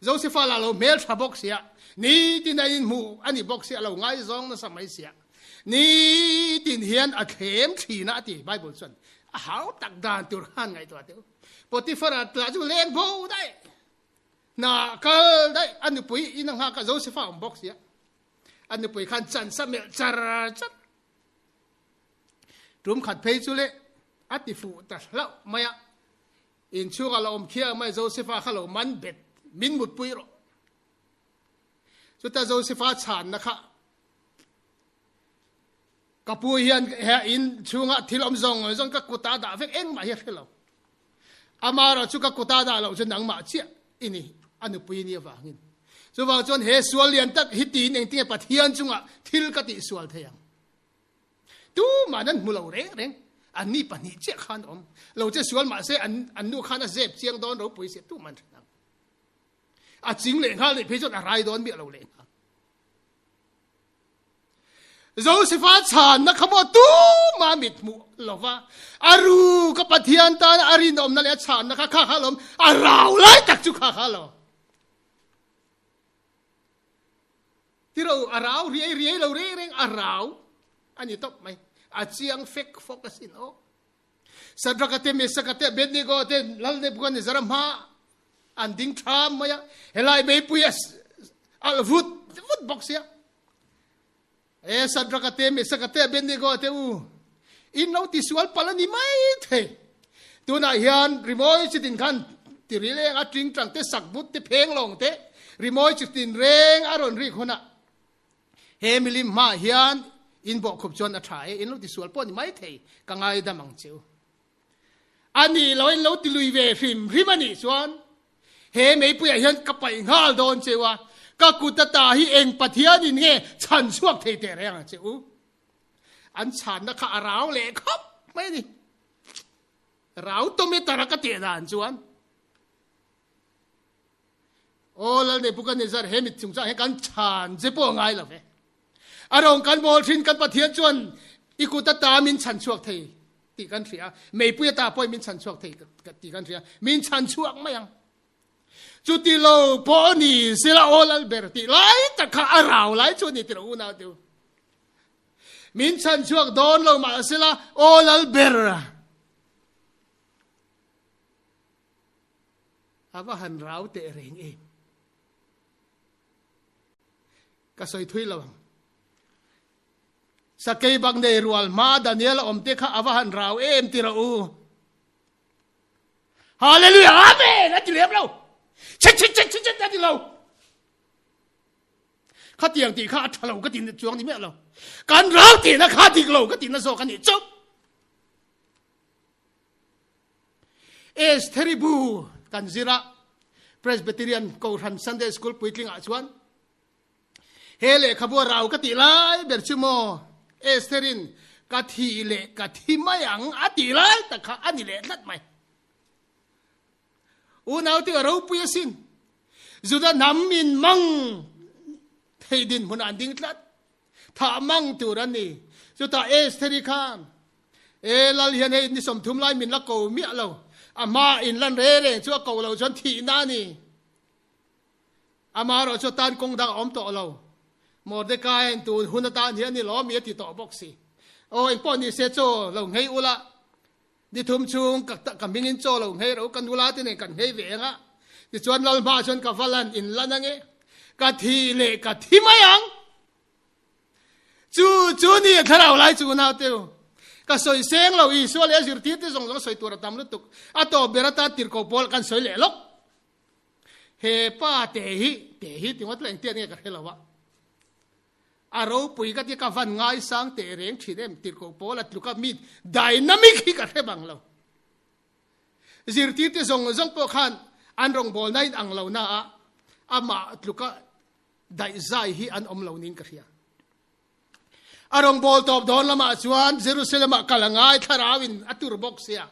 Josefa lah lo hmel tha bawk sia, nitin a inhmuh a ni bawk sia, a lo ngaizawng nasa mai sia. Nitin hian a thlem thin a, a ti Bible chuan. A hau tak dan tur khan ngaihtuah teh u. Potiphar-a tlah chu leng bo daih. Hna kal daih a nupui in a nghak a, Josefa awm bawk sia. A nupui khan chance a melh char char. Tum khat phei chu le a ti fuh ta hlauh mai a. Inchhungah la awm khiang mai Josefa kha lo man bet min mutpui rawh. Chuta Josefa chhanna kha Ka pu hian he in chhunga thil awm zawng zawng ka kuta dah vek engmah hi a hre lo. Amaherawh chu ka kuta dah loh chu nangmah chiah i ni, a nupui ni avangin. Chuvang chuan he sual lian tak hi tiin engtinge Pathian chungah thil ka tihsual thei ang? Tumahin an hmu lo reng reng. Anni pahnih chiah khan awm lo che sual mahse an an nu khan a zep chiang dawn ropui sia tuman hre nang. A ching leh nghal nih phei chuan a rai dawn miah lo leh nghal. Josefa chhanna kha maw tuma mit hmuh lova a ru ka Pathian tan a rinawmna leh a chhanna kha kha kha lawm a rau lai tak chu kha kha lo. Tiro a rau riai riai lo reng reng a rau a ni tawp mai. A chiang fek fawk asin aw. Sadraka te, Mesaka te, Abednego te Lal Nebuchadnezzar-a hma an ding ṭham mai a. Helai meipui a alh vut vut bawk sia. E Sadraka te, Mesaka te, Abednego te u, in lo tisual palh a ni mai thei. Tunah hian rimawi chitin khan tiri leng a tingtang te, sakbut te, phenglawng te, rimawi chitin reng a rawn rik hunah he milim hmaah hian in bawhkhup chuan a tha e, in lo tisual pawh a ni mai thei, ka ngaidam ang che u. A nih lo in lo ti lui ve hrim hrim a nih chuan he meipuiah hian ka paih nghal dawn che u a, ka kut ata hi eng Pathian in nge chhan chhuak thei teh reng ang che u. An chhanna kha a rau leh khawp mai a ni. Rau tometer a ka teh dan chuan Aw Lal Nebuchadnezzar he mit chungchang hian kan chhan che pawh a ngai lo ve. A rawng kan bawl thin kan Pathian chuan i kut ata min chhan chhuak thei tih kan hria a, meipui ata pawhin min chhan chhuak thei tih kan hria a, min chhan chhuak mai ang. Chuti lo pawh ni sela aw Lal ber tih lai tak kha a rau lai chu a ni tilo unau te u. Min chhan chhuak dawn lo mahsela aw Lal ber. A va han rau teh reng em. Ka sawi thui lo ang. Sakei bak nei rual hma Daniel a awm te kha a va han rau em ti rawh u. Hallelujah Amen a ti lem lo. Chit chit chit chit chit a ti lo. Khatiang tih kha a tha lo ka ti chuang ni miah lo. Kan rau tihna kha dik lo ka tihna zawk a nih chu. Estheri bu kan zir a, Presbyterian Kohhran Sunday School puitlingah chuan he lehkhabu a rau ka tih lai ber chu maw Estherin ka thih leh ka thi mai ang a tih lai tak kha a ni leh tlat mai. Unaute a ropui asin. Juda hnam in mang thei dinhmunah an ding tlat. Thah mang tur a ni. Chutah Estheri khan, E Lal hian hei ni 30 lai min la ko miah lo. A hma in lan re reng chu a ko lo chuan thihna a ni. Amaherawh chu tan kawng dang a awm tawh lo. Mordecai in tun hun atan hian ni lawm i a ti tawh bawk si. Aw engpawh ni se chaw lo nghei ula, ni thum chhung ka ka hmingin chaw lo nghei ro ka nula te nen kan nghei ve ang a. Tichuan Lal hmaah chuan ka va lan in lan ange. Ka thi leh ka thi mai ang. Chu chu ni a thlarau lai chu unau te u. Ka sawi seng lo Isua leh a zirtir te zawng zawng sawi tur a tam lutuk. A tawp ber atan tirhkoh pawl kan sawi leh lawk. He pa te hi te hi ti ngawt la engtiat nge ka hre lo a. A ropui ka ti ka van ngaisang teh reng thin em tirhkoh pawl a tluk a mi dynamic hi ka hre bang lo. Zirtir te zawng zawng pawh khan an rawngbawlna in ang lo na a amah tluka daihzai hi an awm lo niin ka hria. A rawngbâwl tawp dâwn lamah chuan Jerusalem-ah kal a ngai, thlarauin a tur bawk sia.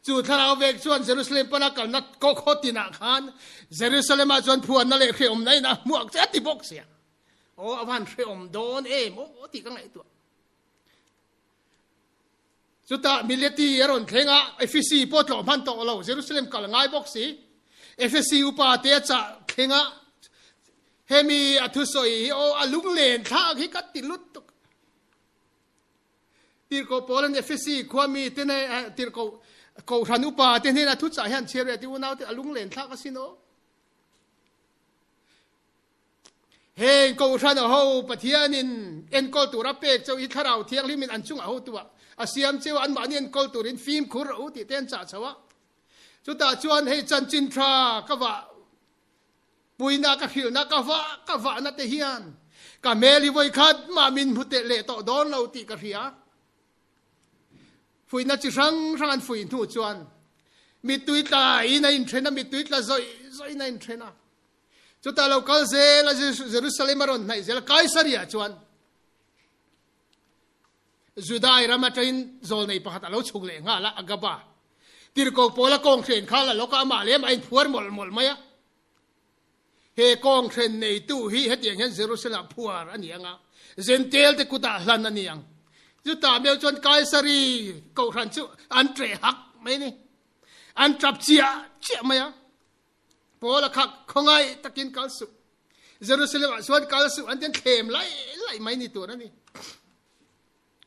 Chu thlarau vek chuan Jerusalem pana kalna khaw tinah khan Jerusalem-ah chuan phuanna leh hrehawmna in a hmuak che a ti bawk sia. Aw, a van hrehawm dâwn em aw tih ka ngaihtuah. Chutah Mileti a rawn thleng a, Efesi pawh tlawh hman tawh lo, Jerusalem kal a ngai bawk si. Efesi upa te a chah thleng a, hemi a thusawi hi aw a lunglen thlak hi ka ti lutuk. Tirhkoh Paula'n Efesi khua mi te nen, tirhkoh Kohhran upa te hnena thuchah hian chhiar ve a ti, unaute a lunglen thlak asin aw. Heng Kohhran a ho Pathianin enkawl tur a pek cheu hi Thlarau Thianghlimin an chungah hotu ah a siam cheu a, anmahni enkawl turin fimkhur rawh u tih te an chah chho a. Chutah chuan hei chanchin tha ka vah puina ka hrilhna ka vah ka vahna te hian ka hmel hi vawikhat mah min hmu teh leh tawh dawn lo tih ka hria. Fuihna chi hrang hrang an fuih hnu chuan mittui tla in a inthen a, mittui tla zawih zawih in a inthen a. Chutah lo kal zel a, Jerusalem a rawn hnaih zel a, Kaisaria chuan Judai ram atangin zawlnei pakhat a lo chhuk leh nghal a, Agaba. Tirhkoh pawl a kawnghren kha la lawk a, amah leh amah a inphuar mawlh mawlh mai a. He kawnghren neitu hi hetiang hian Jerusalem ah phuar a ni ang a, Jentail te kutah hlan a ni ang. Chutah meuh chuan Kaisari kohhran chu an ṭeh hak mai a ni. An ṭap chiah chiah mai a. Paul a khak khawngaih takin kal suh. Jerusalem ah chuan kal suh an ti an thlem laih laih mai ni tur a ni.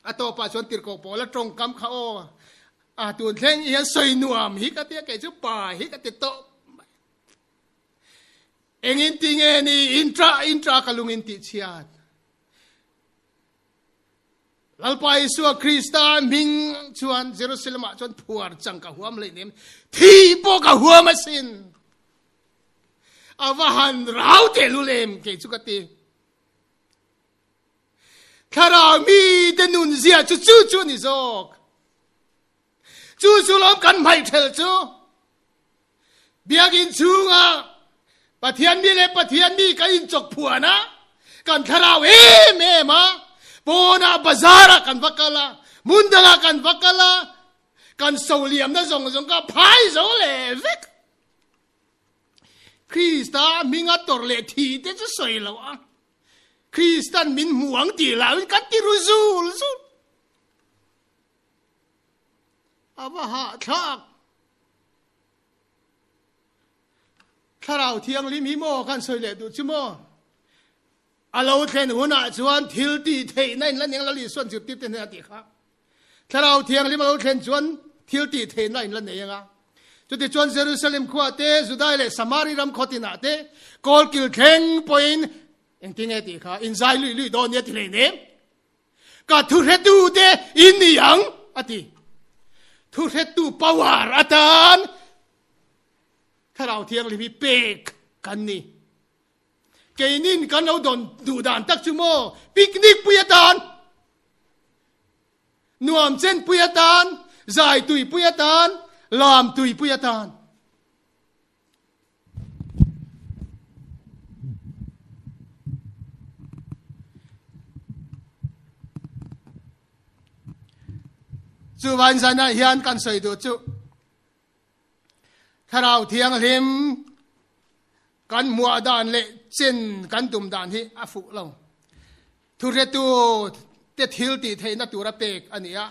A tawpah chuan tirhkoh pawl a tawngkam kha aw a tun thleng hian sawi nuam hi ka tia kei chu pa hi ka ti tawp mai. Engin ti nge ni intra intra ka lungin tih chhiat. Lalpa Isua Krista hming chuan Jerusalem ah chuan phuar chang ka huam hleinem thi pawh ka huam asin. A va han rau tehlul em kei chu ka ti. Thlarau mi te nun zia chu chu chu ni zawk. Chu chu lawm kan hmaih ṭhel chu. Biakinn chungah Pathian mi le Pathian mi kan in chok phuan a, kan thlarau em em a, pawnah bazar ah kan va kal a, hmun dangah kan va kal a, kan soliamna zawng zawng kha phai zo leh vek. Krista hminga tawrh leh thi te chu sawi lo a, Kristan min hmu ang tih loin kan ti ru zul zul. A va hahthlak. Thlarau Thianghlim hi maw kan sawi leh duh chu maw? A lo thlen hunah chuan thil tih theihna in la ning Lal Isuan zirtirte hnenah tih kha. Thlarau Thianghlim a lo thlen chuan thil tih theihna in la nei anga. Chutichuan Jerusalem khua te, Judai leh Samari ram khaw tinah te, kawlkil thleng pawhin engtinge tih kha inzai luih luih dawn nia ti hleinem. Ka thuhretu te in ni ang, a ti. Thuhretu power atan Thlarau Thianghlim hi pek kan ni. Keinin kan lo dawn duh dan tak chu maw, picnic pui atan, nuam chen pui atan, zai tui pui atan, lam tui pui atan. Chuvain zanah hian kan sawi duh chu Thlarau Thianghlim kan hmuah dan leh chen kan tum dan hi a fuh lo. Thuhretu te thil tih theihna tura pek a ni a,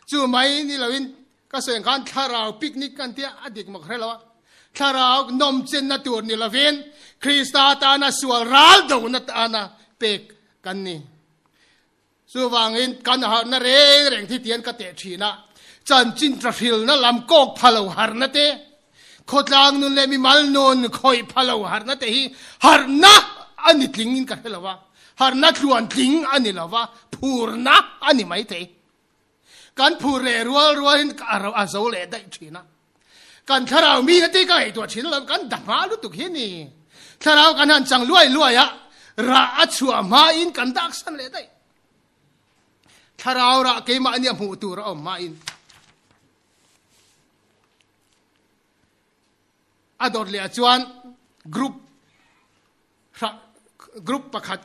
chu mai ni loin ka sawi ang khan thlarau picnic kan tia a dik mak hre lo a, thlarau nawmchenna tur ni lovin Krista tana sual ral dona tana pek kan ni. Chuvangin kan harhna reng reng thi tian ka teh thin a, chanchin ṭahrilna lam kawk pha lo harhna te, khawtlang nun leh mimal nun khawih pha lo harhna te hi harhna a ni tlingin ka hre lo a, harhna tluan tling a ni lo va, phurna a ni maithei. Kan phur leh rual rualin a zo leh daih thin a. Kan thlarau mi na te ka ngaihtuah thin lo, kan da hma lutuk hi ni. Thlarau kan han chang luai luai a, rah a chhuah hmain kan daksan leh daih. Thlarau rah keimah nia hmuh tur a awm hmain. A dawt leh ah chuan group group pakhat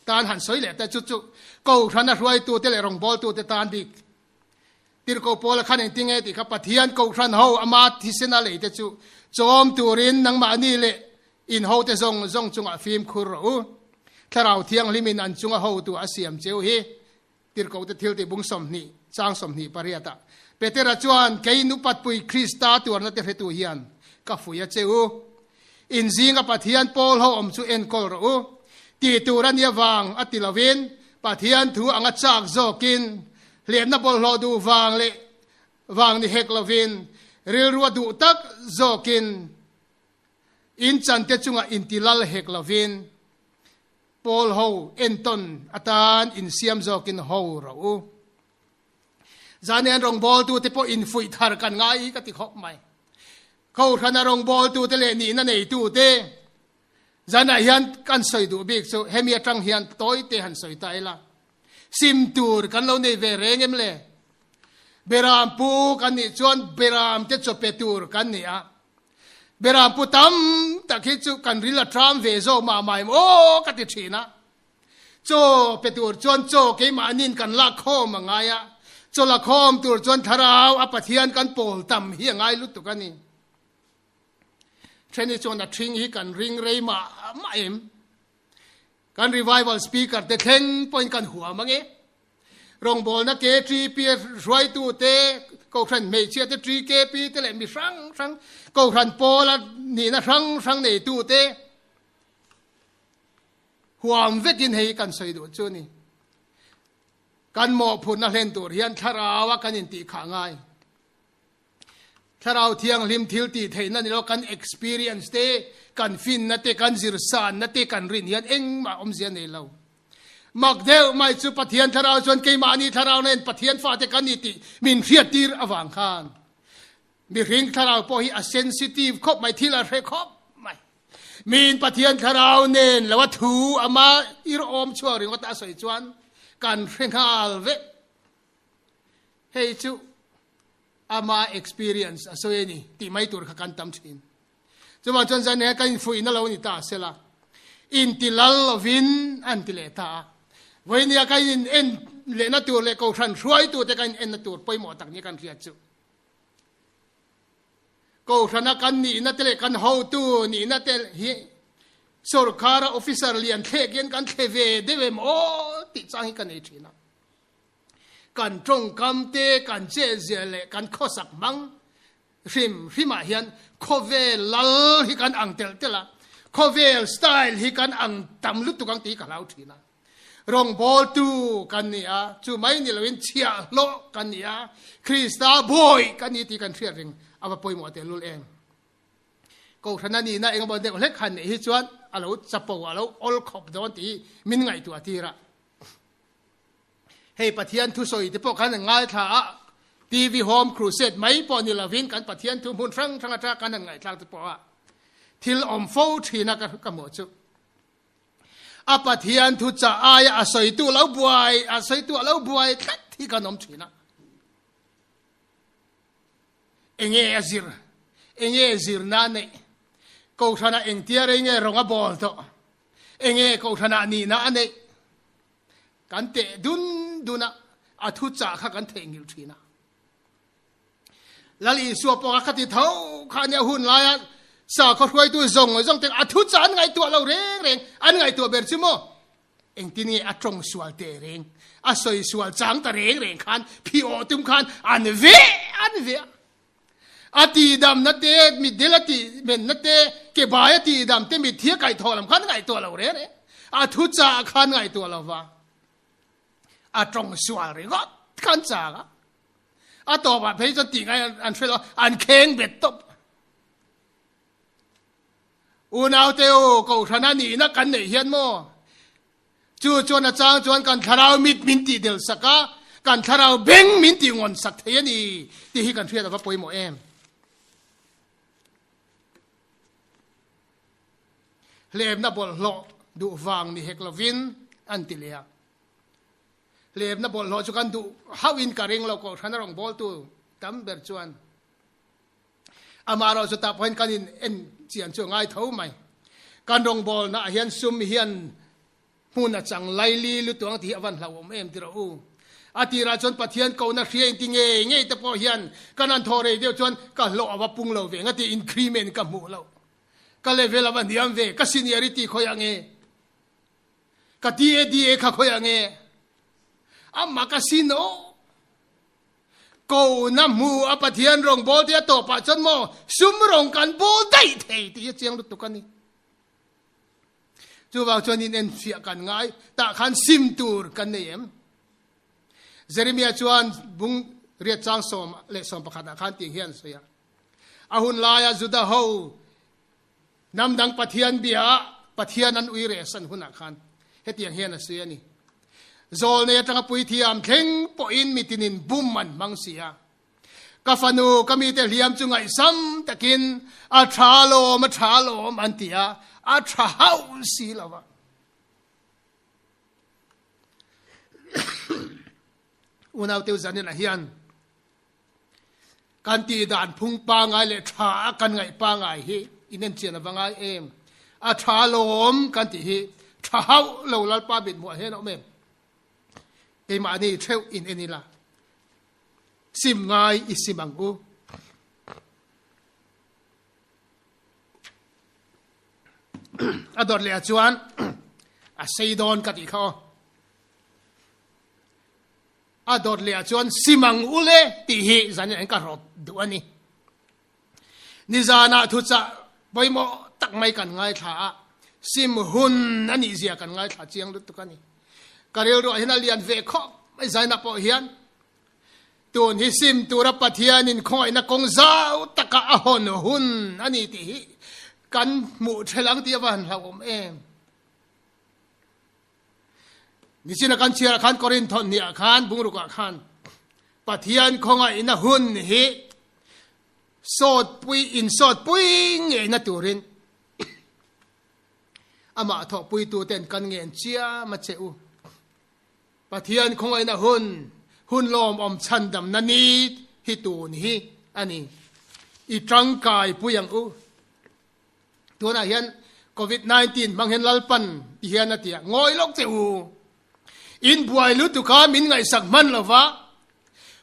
tan han sawi leh ta chu chu Kohhrana hruaitute leh rawngbawltute tan bik Tirhkoh Paula khan engtin nge tih kha Pathian Kohhran ho ama thisena lei te chu chawm turin nangmahni leh in hote zawng zawng chungah fimkhur rawh u. Thlarau Thianghlimin an chunga hotu a siam cheu hi Tirhkoh te thil tih bung 20 chang 28 ah Petera chuan kei nupatpui Krista tuarna te hretu hian ka fui a che u. In zinga Pathian pawl ho awm chu enkawl rawh u. Tih tur a nia vang a ti lovin Pathian thu anga chak zawkin hliamna bawlhhlawh duh vang leh vang ni hek lovin rilrua duh tak zawkin in chante chungah intilal hek lovin Pawl ho entawn atan insiam zawkin ho rawh u. Zanian rawngbawltute pawh infuih thar kan ngai hi ka ti khawp mai. Kohhrana rawngbawltute leh nihna neitute zanah hian kan sawi duh bik chu hemi atang hian tawite han sawi ta ila. Sim tur kan lo nei ve reng em le? Beram pu kan nih chuan beram te chaw pe tur kan ni a. Beram pu tam tak hi chu kan ril a tram ve zawk mah mah em aw ka ti thin a. Chaw pe tur chuan chaw keimahnin kan lak khawm a ngai a, chaw la khawm tur chuan thlarau a Pathian kan pawl tam hi a ngai lutuk a ni. Then hi chuan a thing hi kan ring rei mah mah em. Kan revival speaker te thleng pawhin kan huam ang e. Rawngbawlna KTP hruaitu te, Kohhran hmeichhia te TKP te leh mi hrang hrang, Kohhran pawla nihna hrang hrang neitu te. Huam vekin hei kan sawi duh chu ni. Kan mawhphurhna hlen tur hian thlarau a kan intih khah ngai. Thlarau thianghlim thil tih theihna ni lo kan experience te, kan finna te, kan zirsanna te kan rin hian engmah awmzia nei lo. Mak deuh mai chu Pathian thlarau chuan keimahni thlarau nen Pathian fate kan ni tih min hriattir avang khan mihring thlarau pawh hi a sensitive khawp mai, thil a hre khawp mai. Miin Pathian thlarau nen lo a thu ama ir awm chhuak ringawt a sawi chuan kan hre nghal vek. Hei chu ama experience a sawi a ni tih mai tur kha kan tam thin. Chuvang chuan zan he kan infuihna lo ni ta sela, inti lal lovin an ti leh ta a. Vawinia kan in en lehna tur leh kohhran hruaitute kan in enna tur pawimawh tak nia kan hriat chu. Kohhrana kan nihna te leh kan hotu nihna te hi sorkara officer lian thlek hian kan thle ve deuh em aw tih chang hi ka nei thin a. Kan tawngkam te, kan chetziah leh kan khawsak hmang hrim hrimah hian khawvel lal hi kan ang telh telh a, khawvel style hi kan ang tam lutuk ang tih hi ka hlau thin a. Rawngbawltu kan ni a, chu mai ni loin chhiahhlawh kan ni a, Krista bawi kan ni tih kan hriat reng a va pawimawh tehlul em. Kohhrana nihna engemaw deuh hlek han neih hi chuan a lo chapo, a lo awl khawp dawn tih hi min ngaihtuah tir a. Hei Pathian thusawi te pawh khan an ngaithla a, TV Home Crusade mai pawh ni lovin kan Pathian thu hmun hrang hrang atanga kan han ngaihthlak te pawh a thil awm fo thin a ka hmuh chu. A Pathian thu chah aia a sawitu lo buai, a sawitu a lo buai tlat hi kan awm thin a. Enge a zir? Enge zirna a neih? Kohhranah engtia rei nge rawng a bawl tawh? Enge kohhranah nihna a neih? Kan teh dun dun a, a thu chah kha kan theihnghilh thin a. Lal Isua pawh kha khati tho kha nia hun laia sakhaw hruaitu zawng zawng ten a thu chah an ngaihtuah lo reng reng, an ngaihtuah ber chu maw? Engtin nge a tawng sual teh reng, a sawi sual chang ta reng reng khan phi awh tum khan an veh an veh a. A tihdamna te, mitdel a tihmenna te, ke bai a tihdam te, mitthi a kaihthawh lam khan ngaihtuah lo reng reng. A thuchah khan ngaihtuah lo va, a tawng sual ringawt khan chang a. A tawpah phei chuan tih ngai an hre lo, an kheng bet tawp. Unaute u, Kohhrana nihna kan neih hian maw? Chu chuan a chang chuan kan thlarau mit min tih del sak a, kan thlarau beng min tih ngawn sak thei a ni tih hi kan hriat a va pawimawh em. Hlemna bawlhhlawh duh vang ni hek lovin an ti leh a. Hlemna bawlhhlawh chu kan duh hauhin ka ring lo, Kohhran a rawngbawltu tam ber chuan. Amaherawh chu tah pawhin kan in en chian chu a ngai tho mai. Kan rawngbawlna ah hian sum hian hmun a chang laili lutuk ang tih hi a van hlauhawm em ti rawh u. A tirah chuan Pathian kohna hria inti ngei ngei te pawh hian kan han thaw rei deuh chuan ka hlawh a va pung lo ve nga tih increment ka hmuh loh. Ka level a va hniam ve, ka seniority khawiah nge? Ka TADA kha khawiah nge? Amah ka sin aw. Kohna hmu a Pathian rawng bawl te a tawpah chuan maw sum rawng kan bawl daih thei tih hi a chiang lutuk a ni. Chuvang chuan in enfiah kan ngai tah khan sim tur kan nei em? Jeremiah chuan bung riat chang 11 ah khan tiang hian a sawi a. A hun laia Juda ho Hnam dang Pathian bia ah Pathian an ui reh san hunah khan hetiang hian a sawi a ni. Zawlnei atanga puithiam thleng pawhin mitinin bum an hmang si a. Ka fanu, ka mite hliam chu ngaihsam takin a tha lawm, a tha lawm an ti a, a tha hauh si lo va. Unauteu Zaninah hian Kan tih dan phung pangai leh tha a kan ngaih pangai hi in enchian a va ngai em? A tha lawm kan tih hi tha hauh lo Lalpa mithmuh ah hian a awm em? Keimahni theuh in en ila sim ngai i sim ang u. A dawt leh ah chuan a sei dawn ka tih kha aw. A dawt leh ah chuan sim ang u le tih hi zanin an ka rawt duh a ni. Nizanah thuchah pawimawh tak mai kan ngaithla a. Sim hun a nih zia kan ngaithla chiang lutuk a ni. Ka rilruah hian a lian ve khawp mai zaina pawh hian tun hi sim tura Pathianin khawngaihna kawng zau taka a hawn hun a ni tih hi kan hmuh ṭhelh ang tih a va han hlauhawm em. Nichina kan chhiarah khan Korinth thawhhniah khan bungrukah khan Pathian khawngaihna hun hi sawtpui insawtpui ngeina turin amah thawhpuituten kan ngen chiam a che u. Pathian khawngaihna hun, hun lawmawm chhandamna ni hi tun hi a ni. I tangkai pui ang u. Tunah hian Covid 19 hmang hian Lalpan ti hian a ti a, ngawi lawk che u. In buai lutuk a, min ngaihsak hman lo va,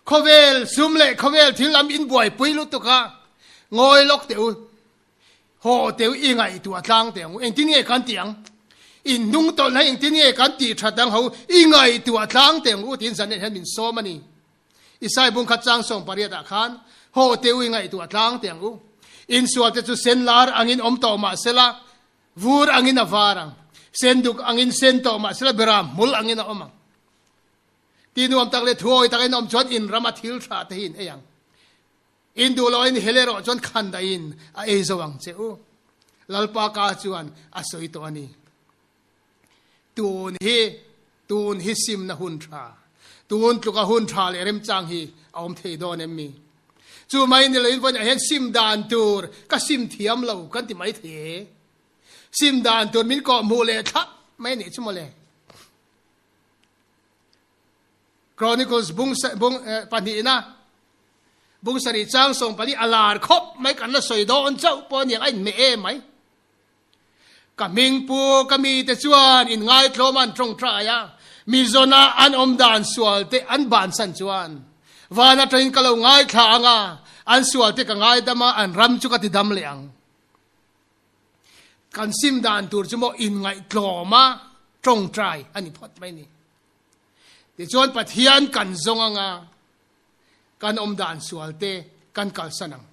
khawvel sum leh khawvel thil lam in buaipui lutuk a, ngawi lawk teh u. Haw teh u, i ngaihtuah tlang teh ang u. Engtin nge kan tih ang? In hnung tawlh na engtin nge kan tih that ang ho? I ngaihtuah tlang teh ang u tiin Zanet hian min sawm a ni. Isai bung khat chang 80 ah khan, Haw teh u, i ngaihtuah tlang teh ang u. Insual te chu sen lar angin awm tawh mah sela, vur angin a var ang. Sen duk angin sen tawh mah sela, beram hmul angin a awm ang. Ti nuam tak leh thuawi takin awm chuan in rama thil tha te hi in ei ang. In duh loin hel erawh chuan khan dahin a ei zo ang che u. Lalpa ka chuan a sawi tawh a ni. Tun hi, tun hi simna hun tha. Tun tluka hun tha leh remchang hi a awm thei dawn em mi? Chu mai ni loin vawiinah hian sim dan tur ka sim thiam lo kan ti mai thei e. Sim dan tur min kawh hmuh leh thlap mai a nih chu mawle. Chronicles bung bung pahnihna bung sarih chang 14 a lar khawp mai kan la sawi dawn chauh pawh aniang a inhmeh em mai. Ka hming pu ka mite chuan in ngaitlawm an tawngtai a, mi zawna an awm dan sual te an bansan chuan van atangin ka lo ngaithla ang a, an sual te ka ngaidam a, an ram chu ka ti dam leh ang. Kan sim dan tur chu maw inngaihtlawm a tawngtai a ni phawt mai ni. Tichuan Pathian kan zawng ang a, kan awm dan sual te kan kalsan ang.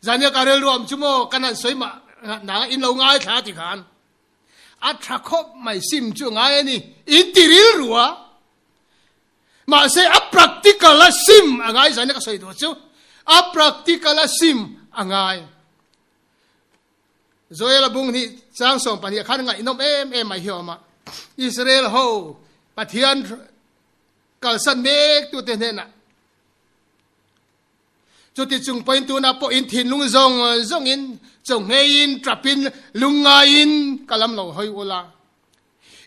Zania ka rilruam chu maw kan han sawi mah nang in lo ngaithla ti khan a tha khawp mai sim chu ngai a ni in ti rilru a mahse a practical a sim a ngai zania ka sawi duh chu a practical a sim a ngai Joel a bung hnih chang 12 khan ngaihnawm em em mai hi a awm a. Israel ho Pathian kalsan mek tute hnenah chuti chung pawhin tunah pawh in thinlung zawng zawngin chawngheiin tapin lungngaiin ka lam lo hawi ula.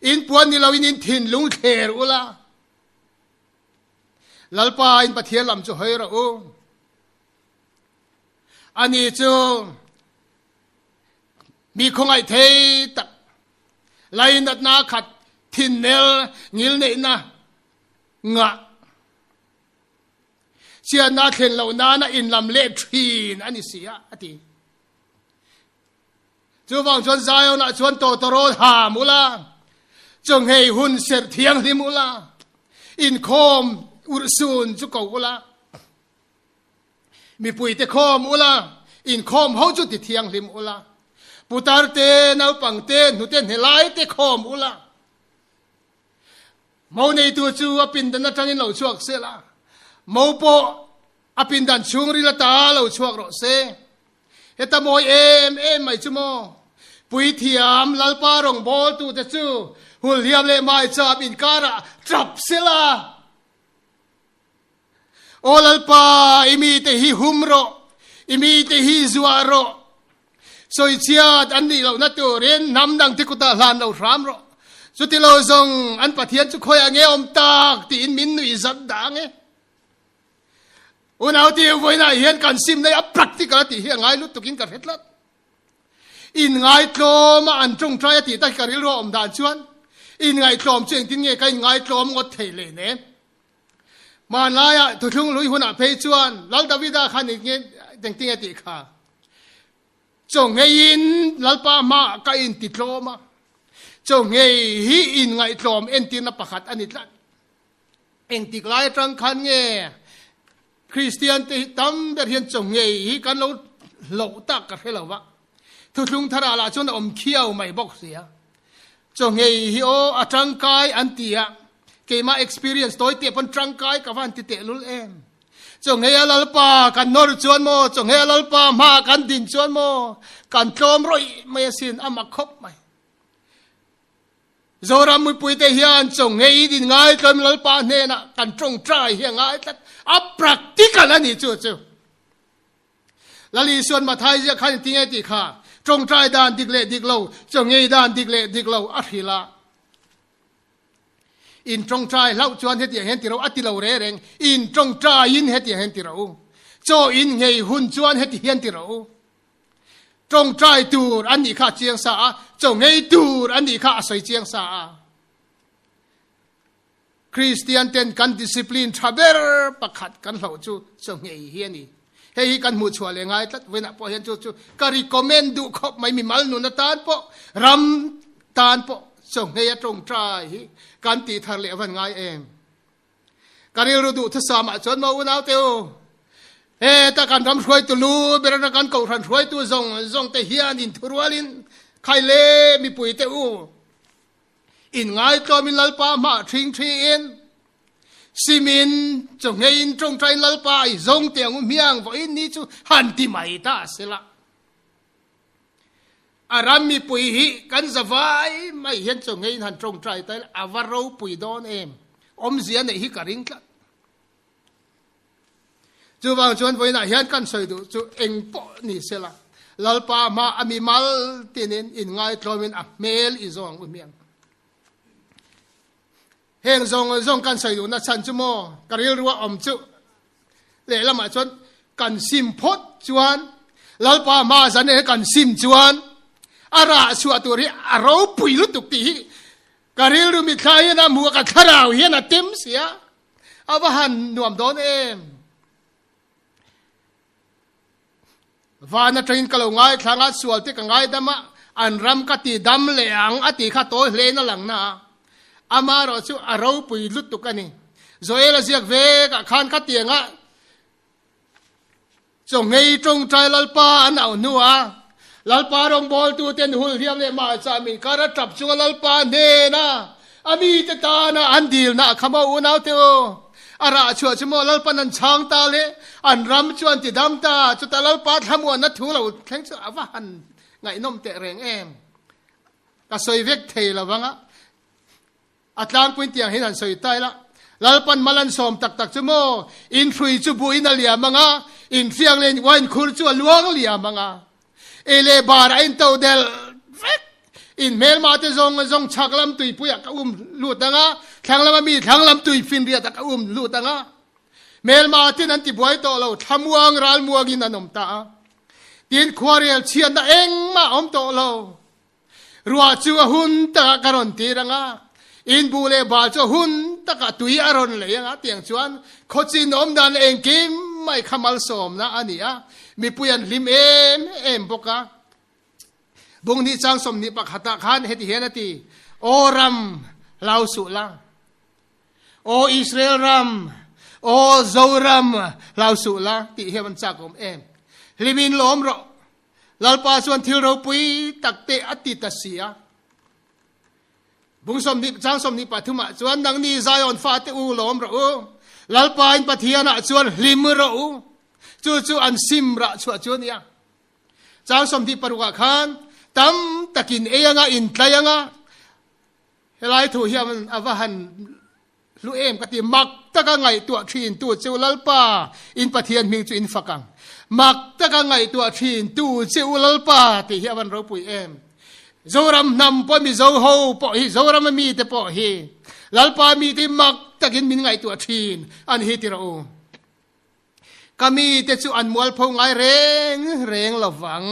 In puan ni loin in thinlung thler ula. Lalpa in Pathian lam chu hawi rawh u. Ani chu mi khawngaih thei tak, lainatna khat thinnel ngilneihna ngah, chhiatna thlen loh nana inlam leh thin a ni si a, a ti. Chuvang chuan Zion-ah chuan tawtawrawl ham ula, chawnghei hun serh thianghlim ula, inkhawm urhsun chu ko ula. Mipuite khawm ula, inkhawm ho chu ti thianghlim ula. Putar te, naupang te, hnute hnelai te khawm ula. Mo neitu chu a pindan atangin lo chhuak se la, mo pawh a pindan chhungril ata lo chhuak rawh se. Heta mawi em em mai chu maw? Puithiam Lalpa rawngbawltute chu hulhliam leh maicham inkarah tap se la. Aw Lalpa, i mite hi hum rawh, i mite hi zuah rawh. Sawichhiat an nih lohna turin hnam dangte kutah hlan lo hram rawh. Chuti lo zawng an Pathian chu khawiah nge awm tak tiin min nuih zat dah ang e. Unau te vawiinah hian kan sim nei a practical a tih hi a ngai lutukin ka hre tlat. Inngaihtlawm a an tawngtai a tih tak hi ka rilru a awm dan chuan inngaihtlawm chu engtin nge ka inngaihtlawm ngawt thei leh nen. Hmanlaiah thuthlung lui hunah phei chuan Lal Davida khan engtin nge tih kha chawngheiin Lalpa hmaah ka intitlawm a, chawnghei hi inngaihtlawm entirna pakhat a ni tlat. Engtik lai atang khan nge Kristian te hi tam ber hian chawnghei hi kan lo hloh tak ka hre lo va, thuthlung tharah lah chuan a awm khiau mai bawk si a. Chaw nghei hi aw a tangkai an ti a, keimah experience tawi teh pawn tangkai ka van ti tehlul em. Chaw nghei a Lalpa kan nawr chuan maw, chaw nghei a Lalpa hma kan din chuan maw, kan tlawm rawih mai asin, a mak khawp mai. Zoram mipuite hian chaw nghei din ngaitlawm Lalpa hnenah kan tawngtai hi a ngai tlat, a practical a ni chu chu. Lal Isuan Mathai ziak khan ti nge tih kha tawngtai dan dik leh dik lo, chaw nghei dan dik leh dik lo a hrilh a. In tawngtai hlauh chuan hetiang hian ti ro a ti lo re reng, in tawngtaiin hetiang hian ti ro u. Chaw in nghei hun chuan heti hian ti ro u. Tawngtai tur an nih kha a chiang sa a, chaw nghei tur an nih kha a sawi chiang sa a. Kristian ten kan discipline tha ber pakhat kan hloh chu chaw nghei hi a ni. Hei hi kan hmuh chhuah leh ngai tlat vawiinah pawh hian chu chu ka recommend duh khawp mai mimal nun atan pawh ram tan pawh chaw nghei a tawngtai hi kan tih thar leh a van ngai em. Ka rilru duh thusam ah chuan maw unau te u, heta kan ram hruaitu lu ber atang kan kohhran hruaitu zawng zawng te hian inthurualin khai le mipui te u, Inngaitlawmin Lalpa hmah ṭhing ṭhiin, simin chawhngeiin ṭawngṭaiin Lalpa i zawng teh ang u hmiang vawiin ni chu han ti mai ta a sela. A ram mipui hi kan zavai mai hian chawhngeiin han ṭawngṭai ta ila a va ropui dawn em? Awmzia neih hi ka ring tlat. Chuvang chuan vawiinah hian kan sawi duh chu eng pawh ni sela, Lalpa hma a mi mal tinin inngaitlawmin a hmel i zawng u hmiang. Heng zawng zawng kan sawi duhna chhan chu maw ka rilrua awm chu lehlamah chuan kan sim phawt chuan Lalpa hma zan he kan sim chuan a rah chhuah tur hi a ropui lutuk tih hi ka rilru mitthla hian a hmu a, ka thlarau hian a tem sia. A va han nuam dawn em! Van atangin ka lo ngaithlang a, sual te ka ngaidam a, an ram ka ti dam leh ang a tih kha tawi hlein a lang na a. Amaherawh chu a ropui lutuk a ni. Joel a ziak vekah khan ka tiangah Chawnghei tawngtai Lalpa an auh hnuah Lalpa rawngbawltuten hulhliam leh mahchah min kar a tap chunga Lalpa hnena a mite tana an dilna a kham a, Unaute u, a rah chhuah chu maw Lalpan an chhang ta le, an ram chu an ti dam ta, chutah Lalpa thlamuanna thu lo thleng chu a va han ngaihnawm teh reng em? Ka sawi vek thei lo vang a. A tlangpuiin tiang hian han sawi ta ila, Lalpan mal an sawm tak tak chu maw, in hrui chu buhin a liam ang a, in hriang leh in wine khur chu a luang liam ang a, ei leh bar a in to del vek, in hmelma te zawng zawng chhak lam tuipuiah ka um lut ang a, thlang lama mi thlang lam tui finriatah ka um lut ang a, hmelma ten an tibuai tawh lo, thlamuang ralmuangin an awm ta a, tin khuarel chhiatna engmah a awm tawh lo. Ruah chu a hun takah ka rawn tir ang a, in buh leh bal chu a hun takah tui a rawn lei ang a, tiang chuan khawchin awm dan leh engkim mai kha malsawmna a ni a, mipui an hlim em em bawk a. Bunghnih chang 21 ah khan heti hian a ti, Aw ram, hlau suh la. Aw Israel ram, aw Zoram, hlau suh la, tih hian an chak awm em. Hlimin lawm rawh. Lalpa chuan thil ropui tak te a ti ta si a. Bung 20 chang 23 ah chuan nangni Zion fate u lawm rawh u. Lalpa in Pathian ah chuan hlim rawh u. Chu chu an sim rah chhuah chu a nia. Chang 26 ah khan tam takin ei anga in tlai anga helai thu hian a va han Hlu em ka ti, mak taka ngaihtuah thin tu che u Lalpa, in Pathian hming chu in fak ang. Mak taka ngaihtuah thin tu che u Lalpa tih hi a van ropui em. Zoram hnam pawh Mizo ho pawh hi, Zoram a mite pawh hi Lalpa mite hi mak takin min ngaihtuah thin an hi ti rawh u. Ka mite chu an mualpho ngai reng reng lo vang.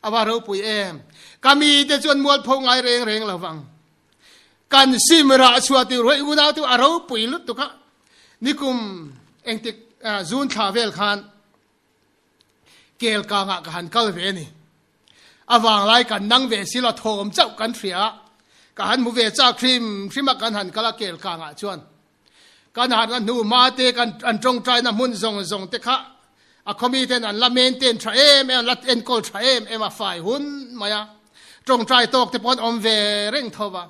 A va ropui em. Ka mite chu an mualpho ngai reng reng lo vang. Kan sim rah chhuah tur huai unau chu a ropui lutuk a. Nikum engtik June thla vel khan Kelkangah ka han kal ve a ni. A vanglai kan nang ve silo thawm chauh kan hria a. Ka han hmu ve chak hrim hrim a kan han kal a Kelkangah chuan. Kan harhna hnu hma te kan an tawngtaina hmun zawng zawng te kha a khawmi ten an la maintain tha em em, an la enkawl tha em em a fai hun mai a. Tawngtai tawk te pawh an awm ve reng tho va.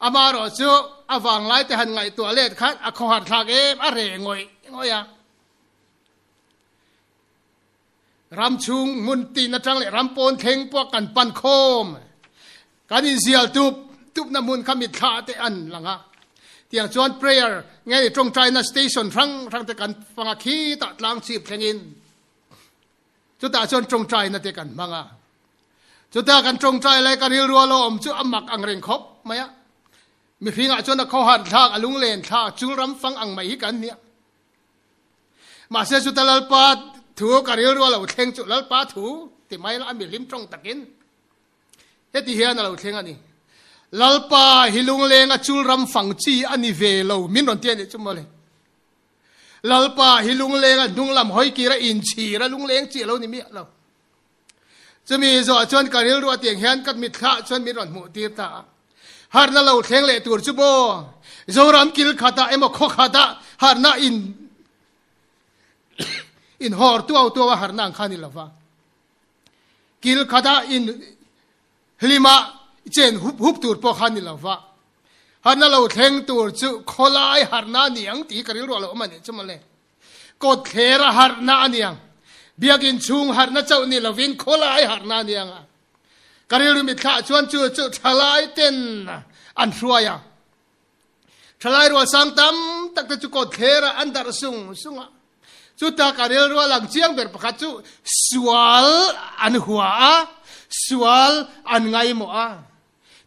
Amaherawh chu a vanglai te han ngaihtuah let khan a khawhar thlak em a reh ngawih ngawih a. Ram chhung hmun tin atang leh ram pawn thleng pawh kan pan khawm. Kan inzial tup tupna hmun kha mitthla te an lang a. Tiang chuan prayer nge ni tawngtaina station hrang hrang te kan fang a khitah tlang chhip thlengin chutah chuan tawngtaina te kan hmang a. Chutah kan tawngtai lai ka rilru a lo awm chu a mak ang reng khawp mai a. Mihringah chuan a khawhar thlak, a lunglen thlak, chul ram fang ang mai hi kan nia. Mahse chuta Lalpa thu ka rilru a lo thleng chu Lalpa thu ti mai la a mihlim tawng takin heti hian a lo thleng a ni. Lalpa hi lunglenga chul ram fang chi a ni ve lo min rawn ti a nih chu mawle. Lalpa hi lunglenga hnunglam hawi kira inchhira lungleng chi a lo ni miah lo. Chumi zawh chuan ka rilru a tiang hian ka mitthla chuan min rawn hmuh tir ta a. Harhna lo thleng leh tur chu maw Zoram kil khatah emaw khaw khatah harhna in in hawr tuau tuau a harhna ang kha ni lova. Kil khatah in hlima chen hup hup tur pawh kha ni lova. Harhna lo thleng tur chu khawlai harhna ni ang tih ka rilru a lo awm a nih chu mawle. Kawtthler a harhna a niang. Biakinn chhung harhna chauh ni lovin khawlai harhna a niang a. Ka rilru mitthlah chuan chu chu thalai ten an hruai a. Thalai rual sang tam tak te chu kawtthler ah an darh sung sung a. Chuta ka rilru a lang chiang ber pakhat chu sual an hua a, sual an ngaimawh a.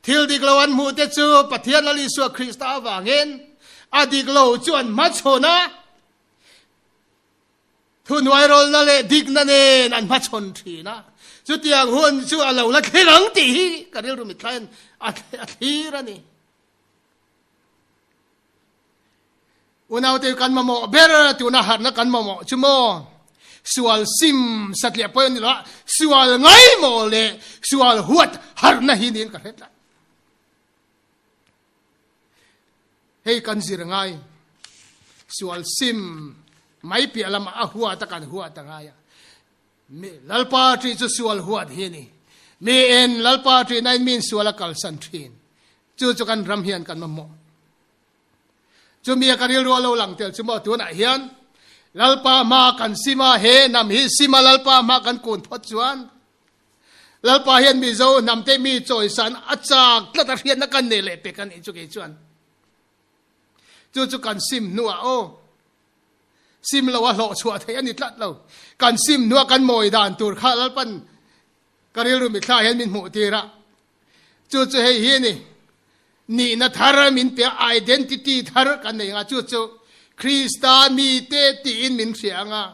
Thil dik lo an hmuh te chu Pathian Lal Isua Krista avangin a dik lo chu an hmachhawn a, thuhnuairawlna leh dikna nen an hmachhawn thin a. Chutiang hun chu a lo la thlir ang tih hi ka rilru mithlain a thlir a ni. Unaute kan mamawh ber tuna harhna kan mamawh chu maw? Sual sim satliah pawh a ni lo a, sual ngaimawh leh sual huat harhna hi niin ka hre tlat. Hei kan zir ngai, sual sim mai piah lamah a huat a kan huat a ngai a. Mi Lalpa ṭih chu sual huat hi a ni. Mi en Lalpa ṭihnain miin sual a kalsan ṭhin. Chu chu kan ram hian kan mamawh. Chumi a ka rilru a lo lang tel chu maw tunah hian Lalpa hma kan sim a, he hnam hi sim a Lalpa hma kan kun phawt chuan Lalpa hian Mizo hnam te mi chawisan a chak tlat a hriatna kan nei leh pek a nih chu kei chuan. Chu chu kan sim hnuah aw sim lo a hlawh chhuah theih a ni tlat lo. Kan sim hnuah kan mawi dan tur kha Lalpan ka rilru mithla hian min hmuh tir a. Chu chu hei hi a ni. Nihna thar min pe a, identity thar kan nei anga chu chu Krista mite tiin min hria anga,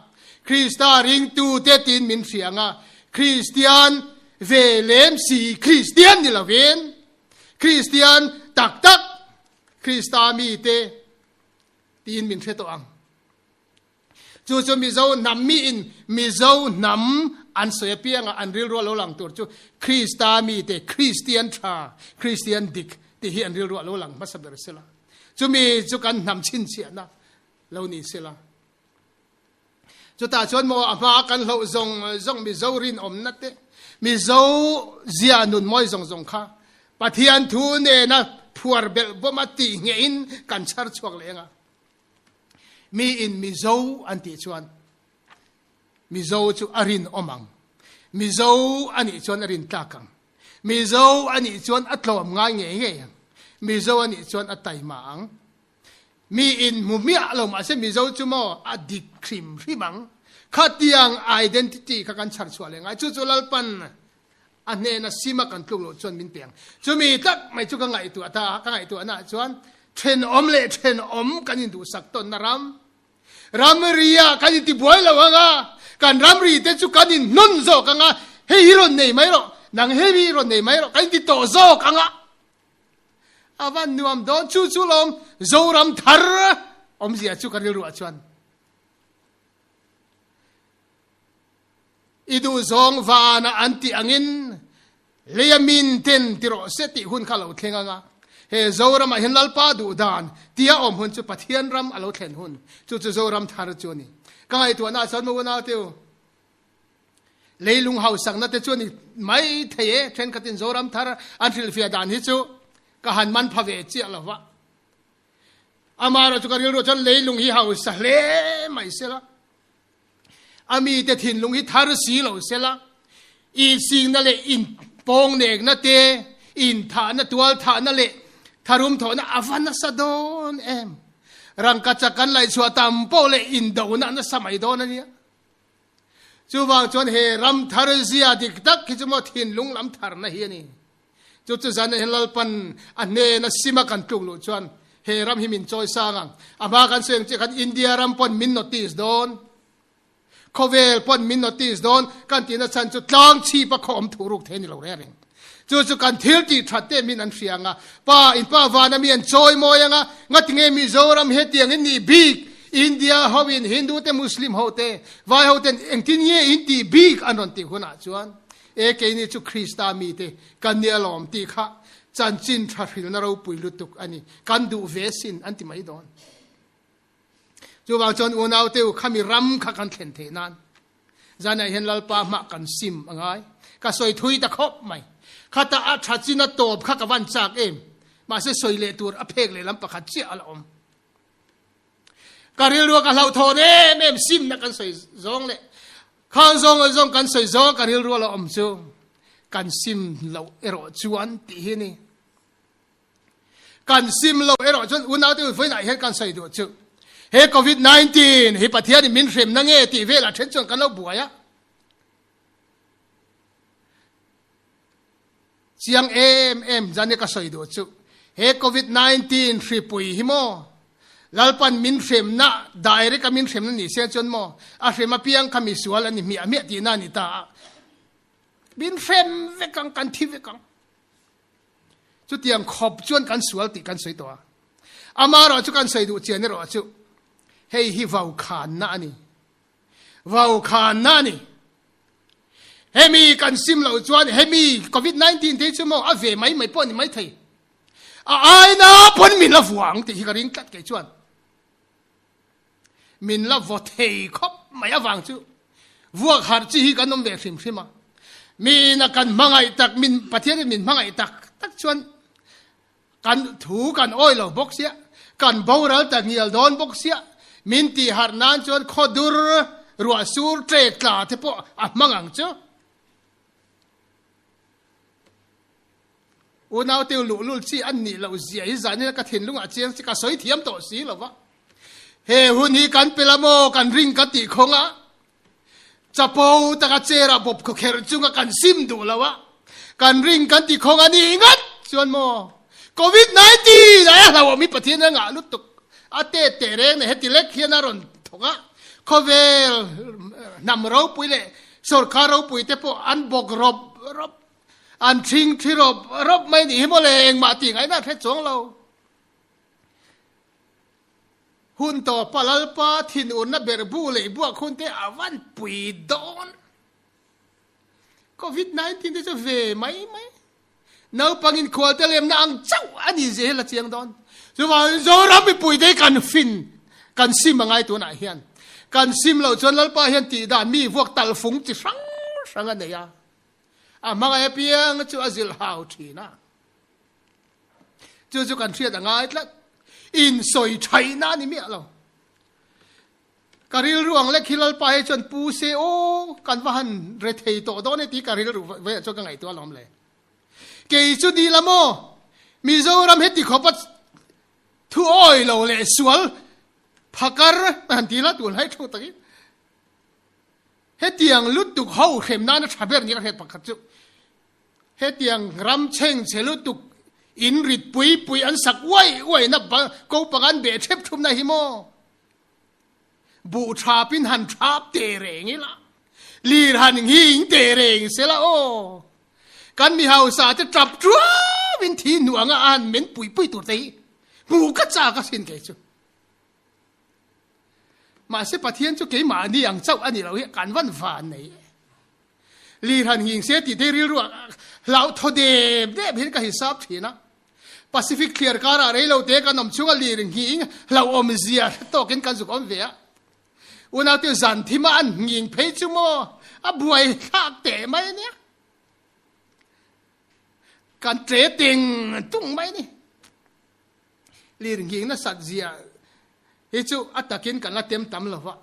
Krista ringtute tiin min hria anga, Kristian ve lem si Kristian ni lovin Kristian tak tak Krista mite tiin min hre tawh ang. Chu chu Mizo hnam miin Mizo hnam an sawi apianga an rilru a lo lang tur chu Krista mite, Kristian tha, Kristian dik tih hi an rilru a lo lang hmasa ber sela. Chumi chu kan hnam chhinchhiahna lo ni sela. Chutah chuan maw a hma kan hloh zawng zawng Mizo rinawmna te, Mizo zia nun mawi zawng zawng kha Pathian thu nena phuar belh bawma tih ngeihin kan chhar chhuak leh anga. Mi in Mizo an tih chuan Mizo chu a rinawm ang. Mizo a nih chuan a rin tlak ang. Mizo a nih chuan a tlawm ngai ngei ngei ang. Mizo a nih chuan a taima ang. Mi in hmu miah lo mahse Mizo chu maw a dik hrim hrim ang. Khatiang identity kha kan chhar chhuah leh ngai. Chu chu Lalpan a hnena sima kan tluk loh chuan min pe ang. Chumi tak mai chu ka ngaihtuah ta a, ka ngaihtuahna ah chuan thenawm leh thenawm kan induhsak tawnna ram, ramri ah kan intibuai lo ang a, kan ramri te chu kan inhnawn zawk ang a, hei hi rawn nei mai rawh, nang hei hi rawn nei mai rawh, kan inti tawh zawk ang a. A van nuam dawn, chu chu lawm Zoram thar awmzia chu ka rilruah chuan. I duhzawng vanah an tih angin leia min ten ti rawh se tih hun kha lo thleng anga he Zoramah hian Lalpa duh dan tia awm hun chu Pathian ram a lo thlen hun chu chu Zoram thar chu a ni. Ka ngaihtuahna ah chuan maw unau teu? Leilung hausakna te chu a ni mai thei e, thenkhatin Zoram thar an hrilhfiah dan hi chu ka han man pha ve chiah lo va. Amaherawhchu ka rilruah chuan leilung hi hausa hle mai sela, a mite thinlung hi thar si lo sela, insingna leh inpawngnekna te, inthahna, tualthahna leh tharum thawhna a va nasa dawn em? Rangkachak kan laihchhuah tam pawh leh indona a nasa mai dawn a nia. Chuvang chuan he ram thar zia dik tak hi chu maw thinlung lam tharna hi a ni. Chu chu zan hian Lalpan a hnena sima kan tluk luh chuan he ram hi min chawi sang ang. A hma kan sawi ang chiah khan India ram pawn min notice dawn, khawvel pawn min notice dawn kan tihna chhan chu tlang chhip a khaw awm thuh ruk thei a ni lo reng reng. Chu chu kan thil tih that te min an hria ang a, Pa, in pa vana mi an chawi mawi ang a, ngatinge Mizoram hetiang in nih bik, India ho in Hindu te Muslim ho te, Vai ho ten engtin nge in tih bik an rawn tih hunah chuan e keini chu Krista mi te kan nia lawm tih kha chanchin tha hrilna ropui lutuk a ni, kan duh ve sin an ti mai dawn. Chuvang chuan unau te u khami ram kha kan thlen theih nan zanah hian Lalpa hmah kan sim a ngai. Ka sawi thui ta khawp mai. Khata a tha chin a tawp kha ka van chak em. Mahse sawi leh tur a phek leh lam pakhat chiah a la awm. Ka rilrua ka hlauhthawn em em simna kan sawi zawng leh khang zawng leh zawng kan sawi zawng ka rilrua la awm chu kan sim loh erawh chuan tih hi a ni. Kan sim lo erawh chuan unaute u vawiinah hian kan sawi duh chu he Covid 19 hi Pathian in min hremna nge tih velah then chuan kan lo buai a. Chiang em em zan i ka sawi duh chu he Covid 19 hripui hi maw Lalpan min hremna direct a min hremna ni se chuan maw a hrem apiang kha misual a ni hmiah hmiah tihna a ni ta a. Min hrem vek ang kan thi vek ang. Chutiang khawp chuan kan sual tih kan sawi tawh a. Amaherawh chu kan sawi duh chian erawh chu hei hi vaukhanna a ni. Vaukhanna a ni. Hemi kan sim loh chuan hemi COVID-19 te hi chu maw a ve mai mai pawh a ni mai thei. A aina pawn min la vuang tih hi ka ring tlat kei chuan. Min la vaw thei khawp mai avang chu vuak harh chi hi kan awm ve hrim hrim a. Miin a kan hmangaih tak, min Pathianin min hmangaih tak tak chuan kan thu kan awi lo bawk sia, kan boral ta ngial dawn bawk sia, min tih harh nan chuan khaw dur, ruah sur, ṭek tla te pawh a hmang ang chu. Unau teu luhlul chi an nih loh zia hi zanin ka thinlungah chiang chi ka sawi thiam tawh si lo va. He hun hi kan pe la maw kan ring ka tih khawng a, chapo taka chair ah bawp khawkherh chunga kan sim duh lo a, kan ring kan tih khawng a nih ngat chuan maw Covid 19 aia hlauhawm hi Pathian a ngah lutuk a tet teh reng nei heti lek hian a rawn thawk a, khawvel hnam ropui leh sorkar ropui te pawh an bawk rawp rawp An thing thi rawp rawp mai nih hi mawle, engmah tih ngaihna a hre chuang lo. Hun tawpa Lalpa thinurna berhbu leh buak hun te a van pui dawn. Covid 19 te chu ve mai mai. Naupang inkhual te lemna ang chauh a ni zia hi la chiang dawn. Chuvangin Zoram mipui te hi kan fin, kan sim a ngai tunah hian. Kan sim loh chuan Lalpa hian tihdan mi vuak talfung chi hrang hrang a nei a. A hmangaih apiang chu a zilh hau thin a. Chu chu kan hriat a ngai tlat. Insawi thaihna a ni miah lo. Ka rilru ang lek hi Lalpa hi chuan pu se aw kan va han re thei tawh dawn e tih ka rilru veiah chuan ka ngaihtuah alawm le. Kei chu ni la maw Mizoram heti khawpa thu awi lo leh sual phakar han ti la tunlai thu takin Hetiang lutuk ho hrem nana tha ber ni ka hriat pakhat chu hetiang ram chheng chhe lutuk in rit pui pui an sak uai uai na ko panga an beh thep thum na hi maw buh thap in han thap teh reng ila lir han nghing teh reng sela aw kan mi hausa te tap tuau in thi hnuanga a han men pui pui tur te hi hmuh ka chak asin kei chu. Mahse Pathian chu keimahni ang chauh a ni lo hi kan van van nei e. Lirhan nghing se tih te rilru ah hlauh thaw dep dep hian ka hisap thin a. Pacific thliar karah rei lo te kan awm chhunga lir nghing hlauhawm zia hre tawkin kan zuk awm ve a. Unaute zan thima an nghing phei chu maw a buai thlak teh mai a nia. Kan tle teng tung mai a ni. Lir nghing nasat zia hi chu a takin kan la tem tam lo va.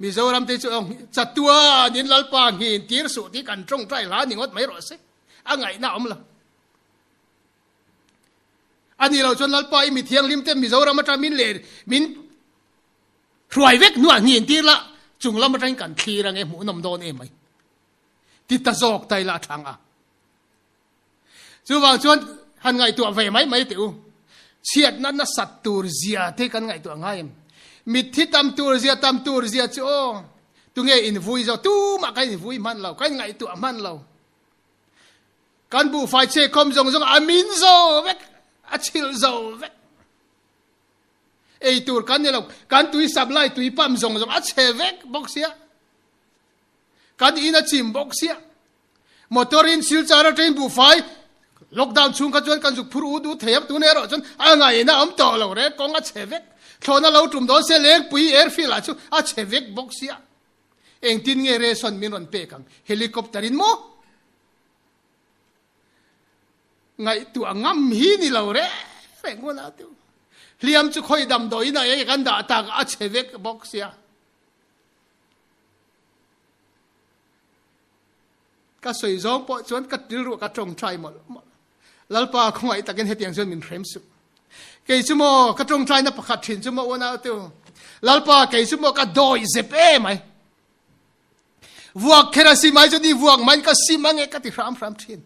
Mizoram te chu chatuan in Lalpa nghin tir suh tih kan tawngtai hla ni ngawt mai rawh se. A ngaihna a awm lo. A ni lo chuan Lalpa i mi thianghlim te Mizoram atang min leh min hruai vek hnuah nghin tir la chung lam atangin kan thlir ange hmuhnawm dawn em mai. Ti ta zawk ta ila a thang a. Chuvang chuan han ngaihtuah ve mai mai teh u. Chhiatna nasat tur zia te kan ngaihtuah ngai em? Mitthi tam tur zia tam tur zia chu aw tunge invui zo tumah kan invui hman lo, kan ngaihtuah hman lo. Kan buhfai che khawm zawng zawng a min zo vek, a chhilh zo vek. Ei tur kan ni lo, kan tui supply tui pump zawng zawng a chhe vek bawk sia. Kan in a chim bawk sia. Motor in Silchar atangin buhfai lockdown chhung kha chuan kan zuk phur ut ut thei a, tun erawh chuan a ngaihna a awm tawh lo reng, kawng a chhe vek. Thlawhna lo tum dawn se Lengpui airfield ah chu a chhe vek bawk sia. Engtin nge ration min rawn pek ang? Helicopter in maw? Ngaihtuah ngam hi ni lo reng reng hun a tu. Hliam chu khawi damdawiin ah enge kan dah tak a chhe vek bawk sia. Ka sawi zawng pawh chuan ka rilruah ka tawngtai mawlh mawlh. Lalpa khawngaih takin hetiang chuan min hrem suh. Kei chu maw ka tawngtaina pakhat thin chu maw unau tu. Lalpa kei chu maw ka dawi zep em mai. Vuak kher a sim ai chuan i vuak mai ka sim ange ka ti hram hram thin.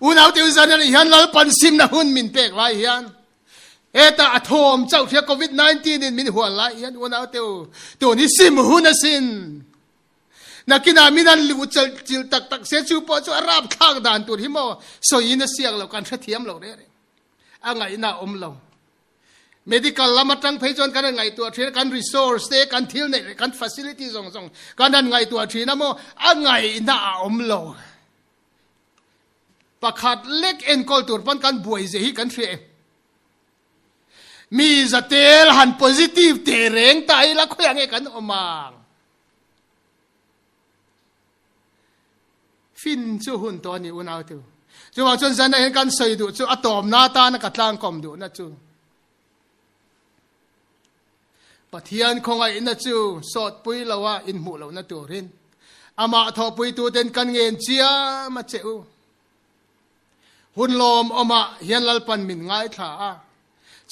Unau te zan ani hian Lalpan simna hun min pek lai hian heta a thawm chauh hria COVID-19 in min hual lai hian unau te u tun hi sim hun asin. Nakinah min an luh chil tak tak se chu pawh chu a rapthlak dan tur hi maw sawiin a siak lo kan hrethiam lo reng reng. A ngaihna a awm lo. Medical lam atang phei chuan kan han ngaihtuah thin a, kan resource te, kan thil neih leh kan facility zawng zawng kan han ngaihtuah thin a maw a ngaihna a awm lo. Pakhat lek enkawl tur pawn kan buai zia hi kan hria em? Mi zatel han positive teh reng ta ila khawiah nge kan awm ang? Fin chu hun tawh a ni unau tu. Chuvang chuan zan ah hian kan sawi duh chu a tawmna atana ka tlangkawm duhna chu Pathian khawngaihna chu sawtpui loa inhmuh lohna turin amah thawhpuituten kan ngen chiam a che u. Hun lawmawmah hian Lalpan min ngaithla a,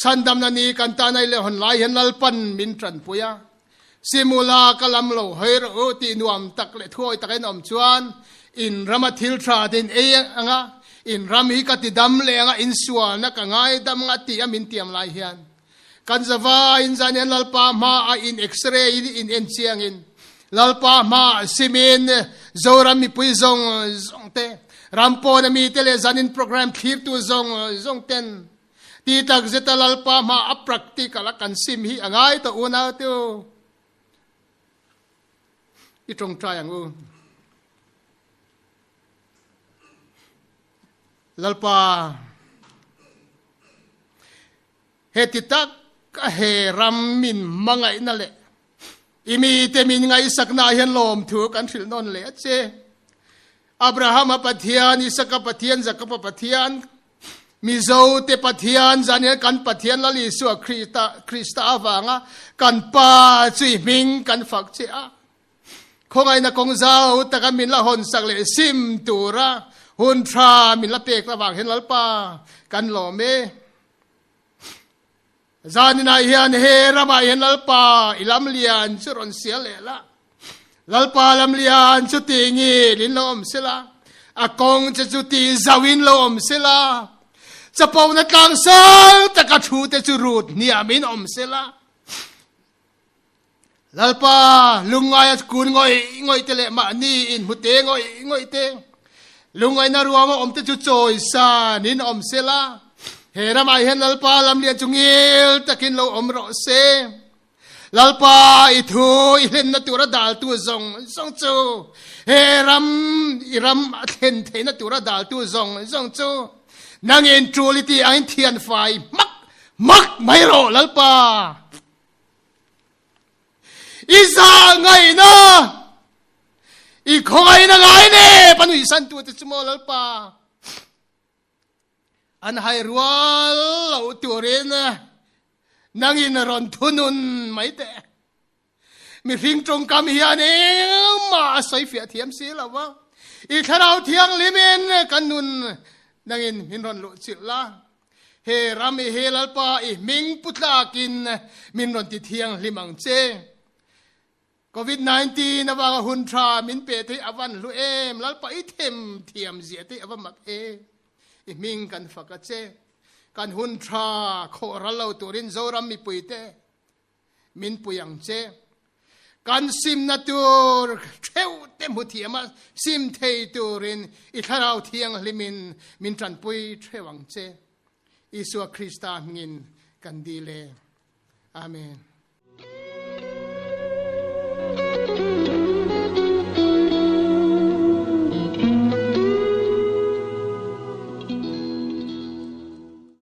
chhandamna ni kan tan ai leh hawn lai hian Lalpan min tanpui a. Simula ka lam lo hawi rawh u tih nuam tak leh thuawi takin awm chuan in rama thil tha te in ei ang a, in ram hi ka ti dam leh ang a, in sualna ka ngaidam ang a tih a min tiam lai hian Kan zavaiin zan hian Lalpa hmaah in x-ray in in en chiangin Lalpa hmaah simin Zoram mipui zawng zawng te, ram pawna mite leh zanin program thlirtu zawng zawng ten ti tak zeta Lalpa hmaah a practical a kan sim hi a ngai tawh unau tu i tawngtai ang u. Lalpa Heti tak a he ram min hmangaihna leh i mite min ngaihsakna ah hian lawmthu kan hrilh nawn leh a che. Abrahama Pathian, Isaka Pathian, Jakoba Pathian, Mizo te Pathian, zan hian kan Pathian Lal Isua Krista, Krista avanga kan Pa chu i hming kan fak che a. Khawngaihna kawng zau taka min la hawnsak leh sim tura hun tha min la pek avang hian Lalpa kan lawm e. Zaninah hian he ramah hian Lalpa i lamlian chu rawn sial leh la. Lalpa lamlian chu ti ngil in lo awm sela, a kawng che chu ti zau in lo awm sela, chapona tlang sang taka thu te chu rut hniam in awm sela. Lalpa lungngai a kun ngawih ngawih te leh mahni in hmu te ngawih ngawih te lungngaihna ruama awm te chu chawisan in awm sela he ramah hian Lalpa lamlian chu ngil takin lo awm rawh se. Lalpa i thu i hlenna tura daltu zawng zawng chu he ram i ram a thlen theihna tura daltu zawng zawng chu nangin tul i tih angin thianfai hmak hmak mai rawh Lalpa. I zah ngaihna, i khawngaihna ngai nep a nuihsan tute chu maw Lalpa? An hai rual loh turin nangin rawn thunun mai teh. Mihring tawngkam hian engmah a sawi fiah thiam si lo va, i Thlarau Thianghlimin kan nun nangin min rawn luh chilh la. He ram i he Lalpa i hming pu tlakin min rawn ti thianghlim ang che. Covid 19 avanga hun tha min pe thei a van hlu em, Lalpa i them thiam zia te a va mak em. I hming kan fak a che. Kan hun tha khawh ral lo turin Zoram mipui te min pui ang che. Kan simna tur theuh te hmu thiam a, sim thei turin i Thlarau Thianghlimin min tanpui theuh ang che. Isua Krista hmingin kan dil e. Amen.